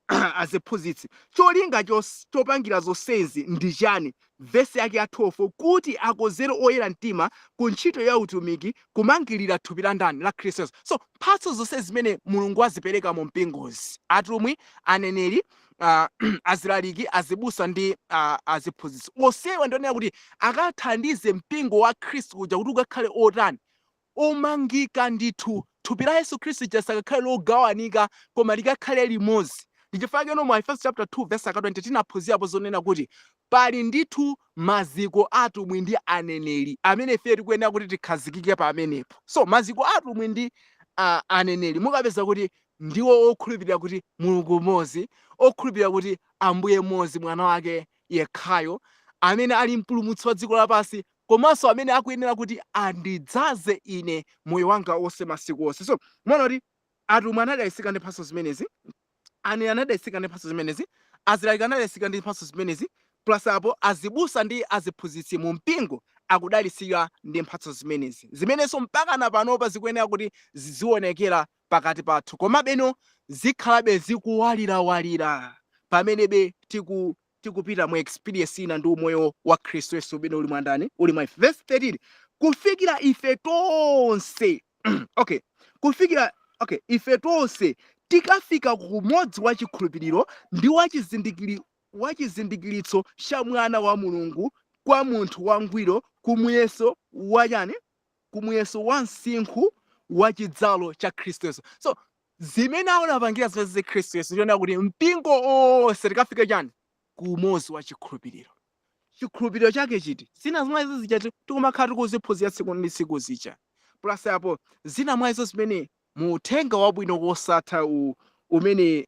aziphunzitsi. Cholinga chopangira zonsezi ndi chani? Vesi yake ya 12, kuti akonzere oyera mtima ku ntchito ya utumiki, kumangirira thupi la ndani? La Khristu Yesu. So mphatso zonse zimene Mulungu azipereka mu mpingozi, atumwi, aneneri, azilaliki, azibusa ndi aziphunzitsi, onsewa ndionera kuti akathandize mpingo wa Khristu kuja kuti ukakhale otani? Omangika ndithu. Thupi la Yesu Khristu lija lisakakhale logawanika, koma likakhale limodzi. Ndi chifukwa chake mu Aefeso chapter 2 verse 20 tinaphunzirapo zonena kuti pali ndithu maziko a atumwi ndi aneneri amene ife tikuyenera kuti tikhazikike pamenepo. So maziko a atumwi ndi aneneri mukapeza kuti ndiwo okhulupirira kuti Mulungu mmodzi, okhulupirira kuti Ambuye mmodzi, Mwana wake yekhayo, amene ali Mpulumutsi wa dziko lapansi, komanso amene akuyenera kuti andidzaze ine moyo wanga wonse masiku onse. So muona kuti atumwi anadalitsika ndi mphatso zimenezi, aneneri anadalitsika ndi mphatso zimenezi, azilaliki anadalitsika ndi mphatso zimenezi, plus apo azibusa ndi aziphunzitsi mu mpingo akudalitsika ndi mphatso zimenezi, zimenenso mpakana panopa zikuyenera kuti zizionekera pakati pathu, komabeno zikhalabe zikuwalirawalira pamenebe tikupita mu experience ina ndi umoyo wa Khristu Yesu umene uli mwa ndani? Uli mwa ife. Verse 13, kufikira ife tonse, okay, kufikira, okay, ife tonse tikafika kumodzi wa chikhulupiriro ndi wachizindikiritso cha Mwana wa Mulungu, kwa munthu wangwiro, kumuyeso wa chani? Kumuyeso wa msinkhu wa chidzalo cha Khristu Yesu. So zimene anapangira zimene Khristu Yesu, ndiona kuti mpingo onse tikafike chani? Kumodzi wa chikhulupiriro. Chikhulupiriro chake chiti? Zina mwa izo zija tikumakhala tikuziphunzira tsiku ndi tsiku zija, plus apo zina mwa izo zimene mu uthenga wabwino wosatha umene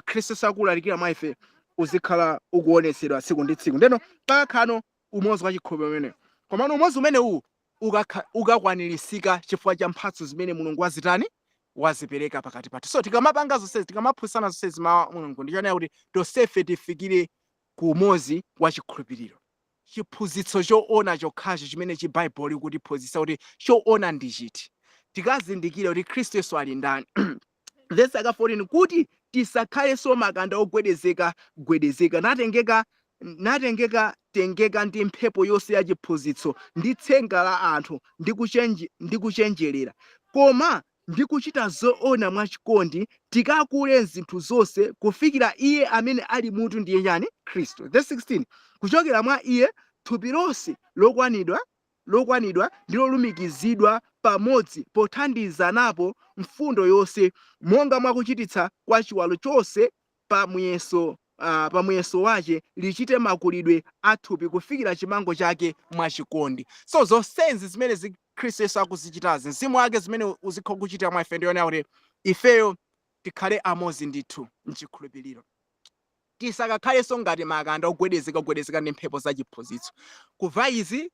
Khristu Yesu akulalikira mwa ife uzikhala ukuonetsedwa tsiku ndi tsiku. Ndeno pakakhala umodzi wa chikhulupiriro umene, komano umodzi umene uwu ukakwanirisika chifukwa cha mphatso zimene Mulungu wazitani? Wazipereka pakati pathu. So tikamapanga zonsezi, tikamaphunzitsana zonsezi mawu a Mulungu, ndichonena kuti tonsefe tifikire ku umodzi wa chikhulupiriro, chiphunzitso choona chokhacho chimene chibaibulo likutiphunzitsa kuti choona ndi chiti, tikazindikire kuti Khristu Yesu ali ndani. Verse yaka 14, kuti tisakhalenso makanda ogwedezeka gwedezeka, natengeka tengeka ndi mphepo yonse ya chiphunzitso ndi tsenga la anthu ndi kuchenjerera, koma ndi kuchita zoona mwachikondi tikakule mzinthu zonse kufikira iye amene ali mutu, ndiye chani? Khristu. Verse 16, kuchokera mwa iye thupi lonse lokwanidwa ndi lolumikizidwa pamodzi pothandizanapo mfundo yonse, monga mwakuchititsa kwa chiwalo chonse pa muyeso wache, lichite makulidwe a thupi kufikira chimango chake mwachikondi. So zonsezi zimene Khristu Yesu akuzichitazi, mzimu wake zimene uzikhala kuchita mwa ife, ndiyonera kuti ifeyo tikhale amodzi ndithu mchikhulupiriro, tisakakhalenso ngati makanda ogwedezeka ogwedezeka ndi mphepo za chiphunzitso, kumva izi,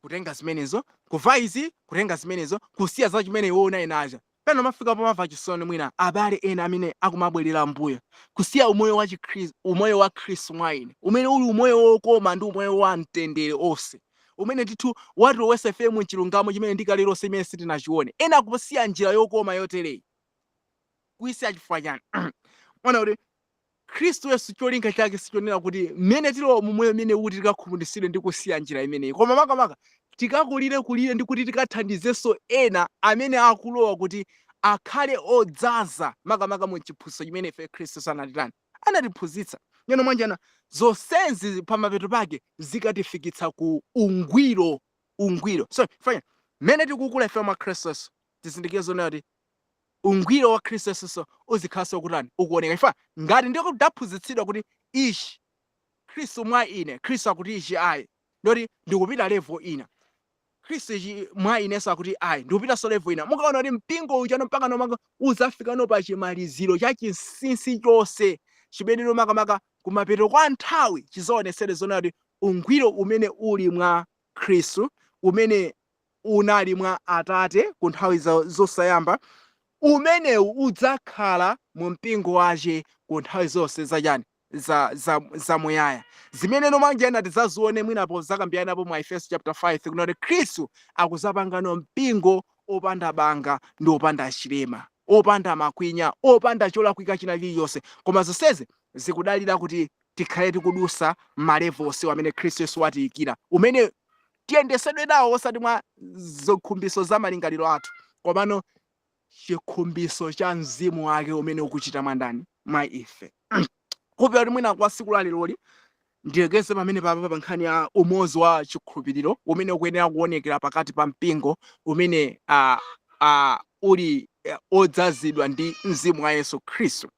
kutenga zimenezo, kumva izi, kutenga zimenezo, kusiya za chimene iwo unayenacha. Pano mafika pomamva chisoni mwina abale ena amene akumabwerera mbuyo, kusiya umoyo wa Chikhristu, umoyo wa Khristu mwa ine, umene uli umoyo wokoma ndi umoyo wa mtendere onse, umene ndithu watilowetsa ife mu chilungamo chimene ndikale lonse imene sitinachione. Ena akusiya njira yokoma yotereyi. Kuyisiya chifukwa chani? Mwana kuti Khristu Yesu cholinga chake sichonena kuti mmene tilowa mu moyo umene kuti tikakhumudwitsidwe ndi kusiya njira imeneyi, koma makamaka tikakulire kulire ndi kuti tikathandizenso ena amene akulowa kuti akhale odzaza makamaka mu chiphunzitso chimene ife Khristu Yesu anatitani? Anatiphunzitsa. Nyeno mwanjana zonsezi pamapeto pake zikatifikitsa ku ungwiro, ungwiro. So fine, mmene tikukula ife mwa Khristu Yesu, tizindikire zonena kuti ungwiro wa Khristu Yesunso uzikhalanso kutani? Ukuoneka. Chifukwa ngati ndikudaphunzitsidwa kuti ichi Khristu mwa ine, Khristu akuti ichi ayi, ndoti ndikupita level ina. Khristu ichi mwa inenso akuti ayi, ndikupitanso level ina. Mukaona kuti mpingo uja mpaka nomanga udzafikano pa chimaliziro cha chinsinsi chonse chimene makamaka kumapeto kwa nthawi chizaonetsere zonena kuti ungwiro umene uli mwa Khristu, umene unali mwa Atate ku nthawi zosayamba, umenewu udzakhala mu mpingo wache ku nthawi zonse zachani? Zamuyaya, zimene nomangena tidzazione mwinapo zakambiranapo mu Efeso chapter 5, kunoti Khristu akuzapangano mpingo opanda banga ndi opanda chilema. Opanda makwinya, opanda cholakwika china chiliyonse. Koma zonsezi zikudalira kuti tikhale tikudusa ma levels amene Khristu Yesu watiyikira, umene tiyendesedwe nawo, osati mwa zokhumbiso za malingaliro athu, komano chikhumbiso cha mzimu wake umene ukuchita mwandani? Mwa ife. Kupera kuti mwina kwa tsiku la leroli ndilekeze pamene papa pa nkhani ya umodzi wa chikhulupiriro umene ukuyenera kuonekera pakati pa mpingo umene uli odzazidwa ndi mzimu wa Yesu Khristu.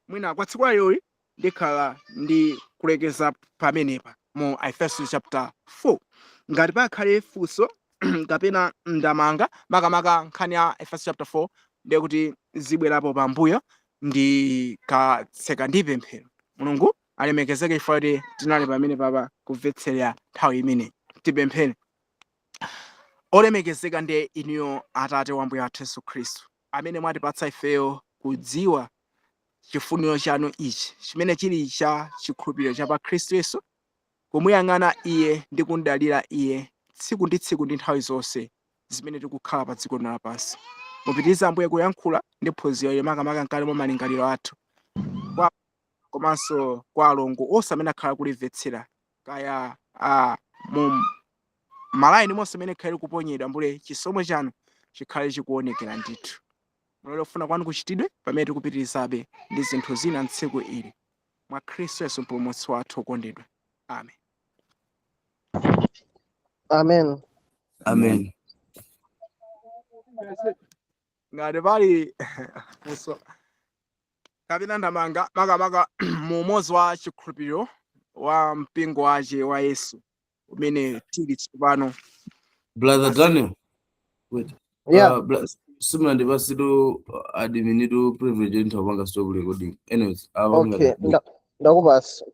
Mwina kwa tsiku la leroli ndikhala ndi kulekeza pamenepa mu Efeso chapter 4. Ngati pakhale funso kapena ndamanga, makamaka nkhani ya Efeso chapter 4, ndiye kuti zibwerapo pambuyo ndikatseka ndi pemphero. Mulungu alemekezeke chifukwa kuti tinali pamene papa kumvetserera nthawi imeneyi. Tipemphere. Olemekezeka ndiye inuyo Atate wa Mbuye wathu Yesu Khristu, amene mwatipatsa ifeyo kudziwa chifuniro chanu ichi chimene chili cha chikhulupiriro cha pa Khristu Yesu, kumuyang'ana iye ndi kumdalira iye tsiku ndi tsiku ndi nthawi zonse zimene tikukhala pa dziko lino lapansi. Mupitirize, Ambuye, kuyankhula ndi phunziro ili, makamaka mkati mwa malingaliro athu kwa komanso kwa alongo onse amene akhala kulimvetsera, kaya mu malaini monse amene khale kuponyedwa. Ambuye, chisomo chanu chikhale chikuonekera ndithu. Mulole kufuna kwanu kuchitidwe pamene tikupitirizabe ndi zinthu zina mtsiku ili, mwa Khristu Yesu Mpulumutsi wathu okondedwa, amen. Amen. Amen. Ngati pali funso kapena ndamanga, makamaka mu umodzi wa chikhulupiriro wa mpingo wace wa Yesu umene tili tsopano. Brother Daniel, wait. Yeah. Simunandipasitu admin privilege nthawi panga stop recording. Anyways, Okay, ndakupasa.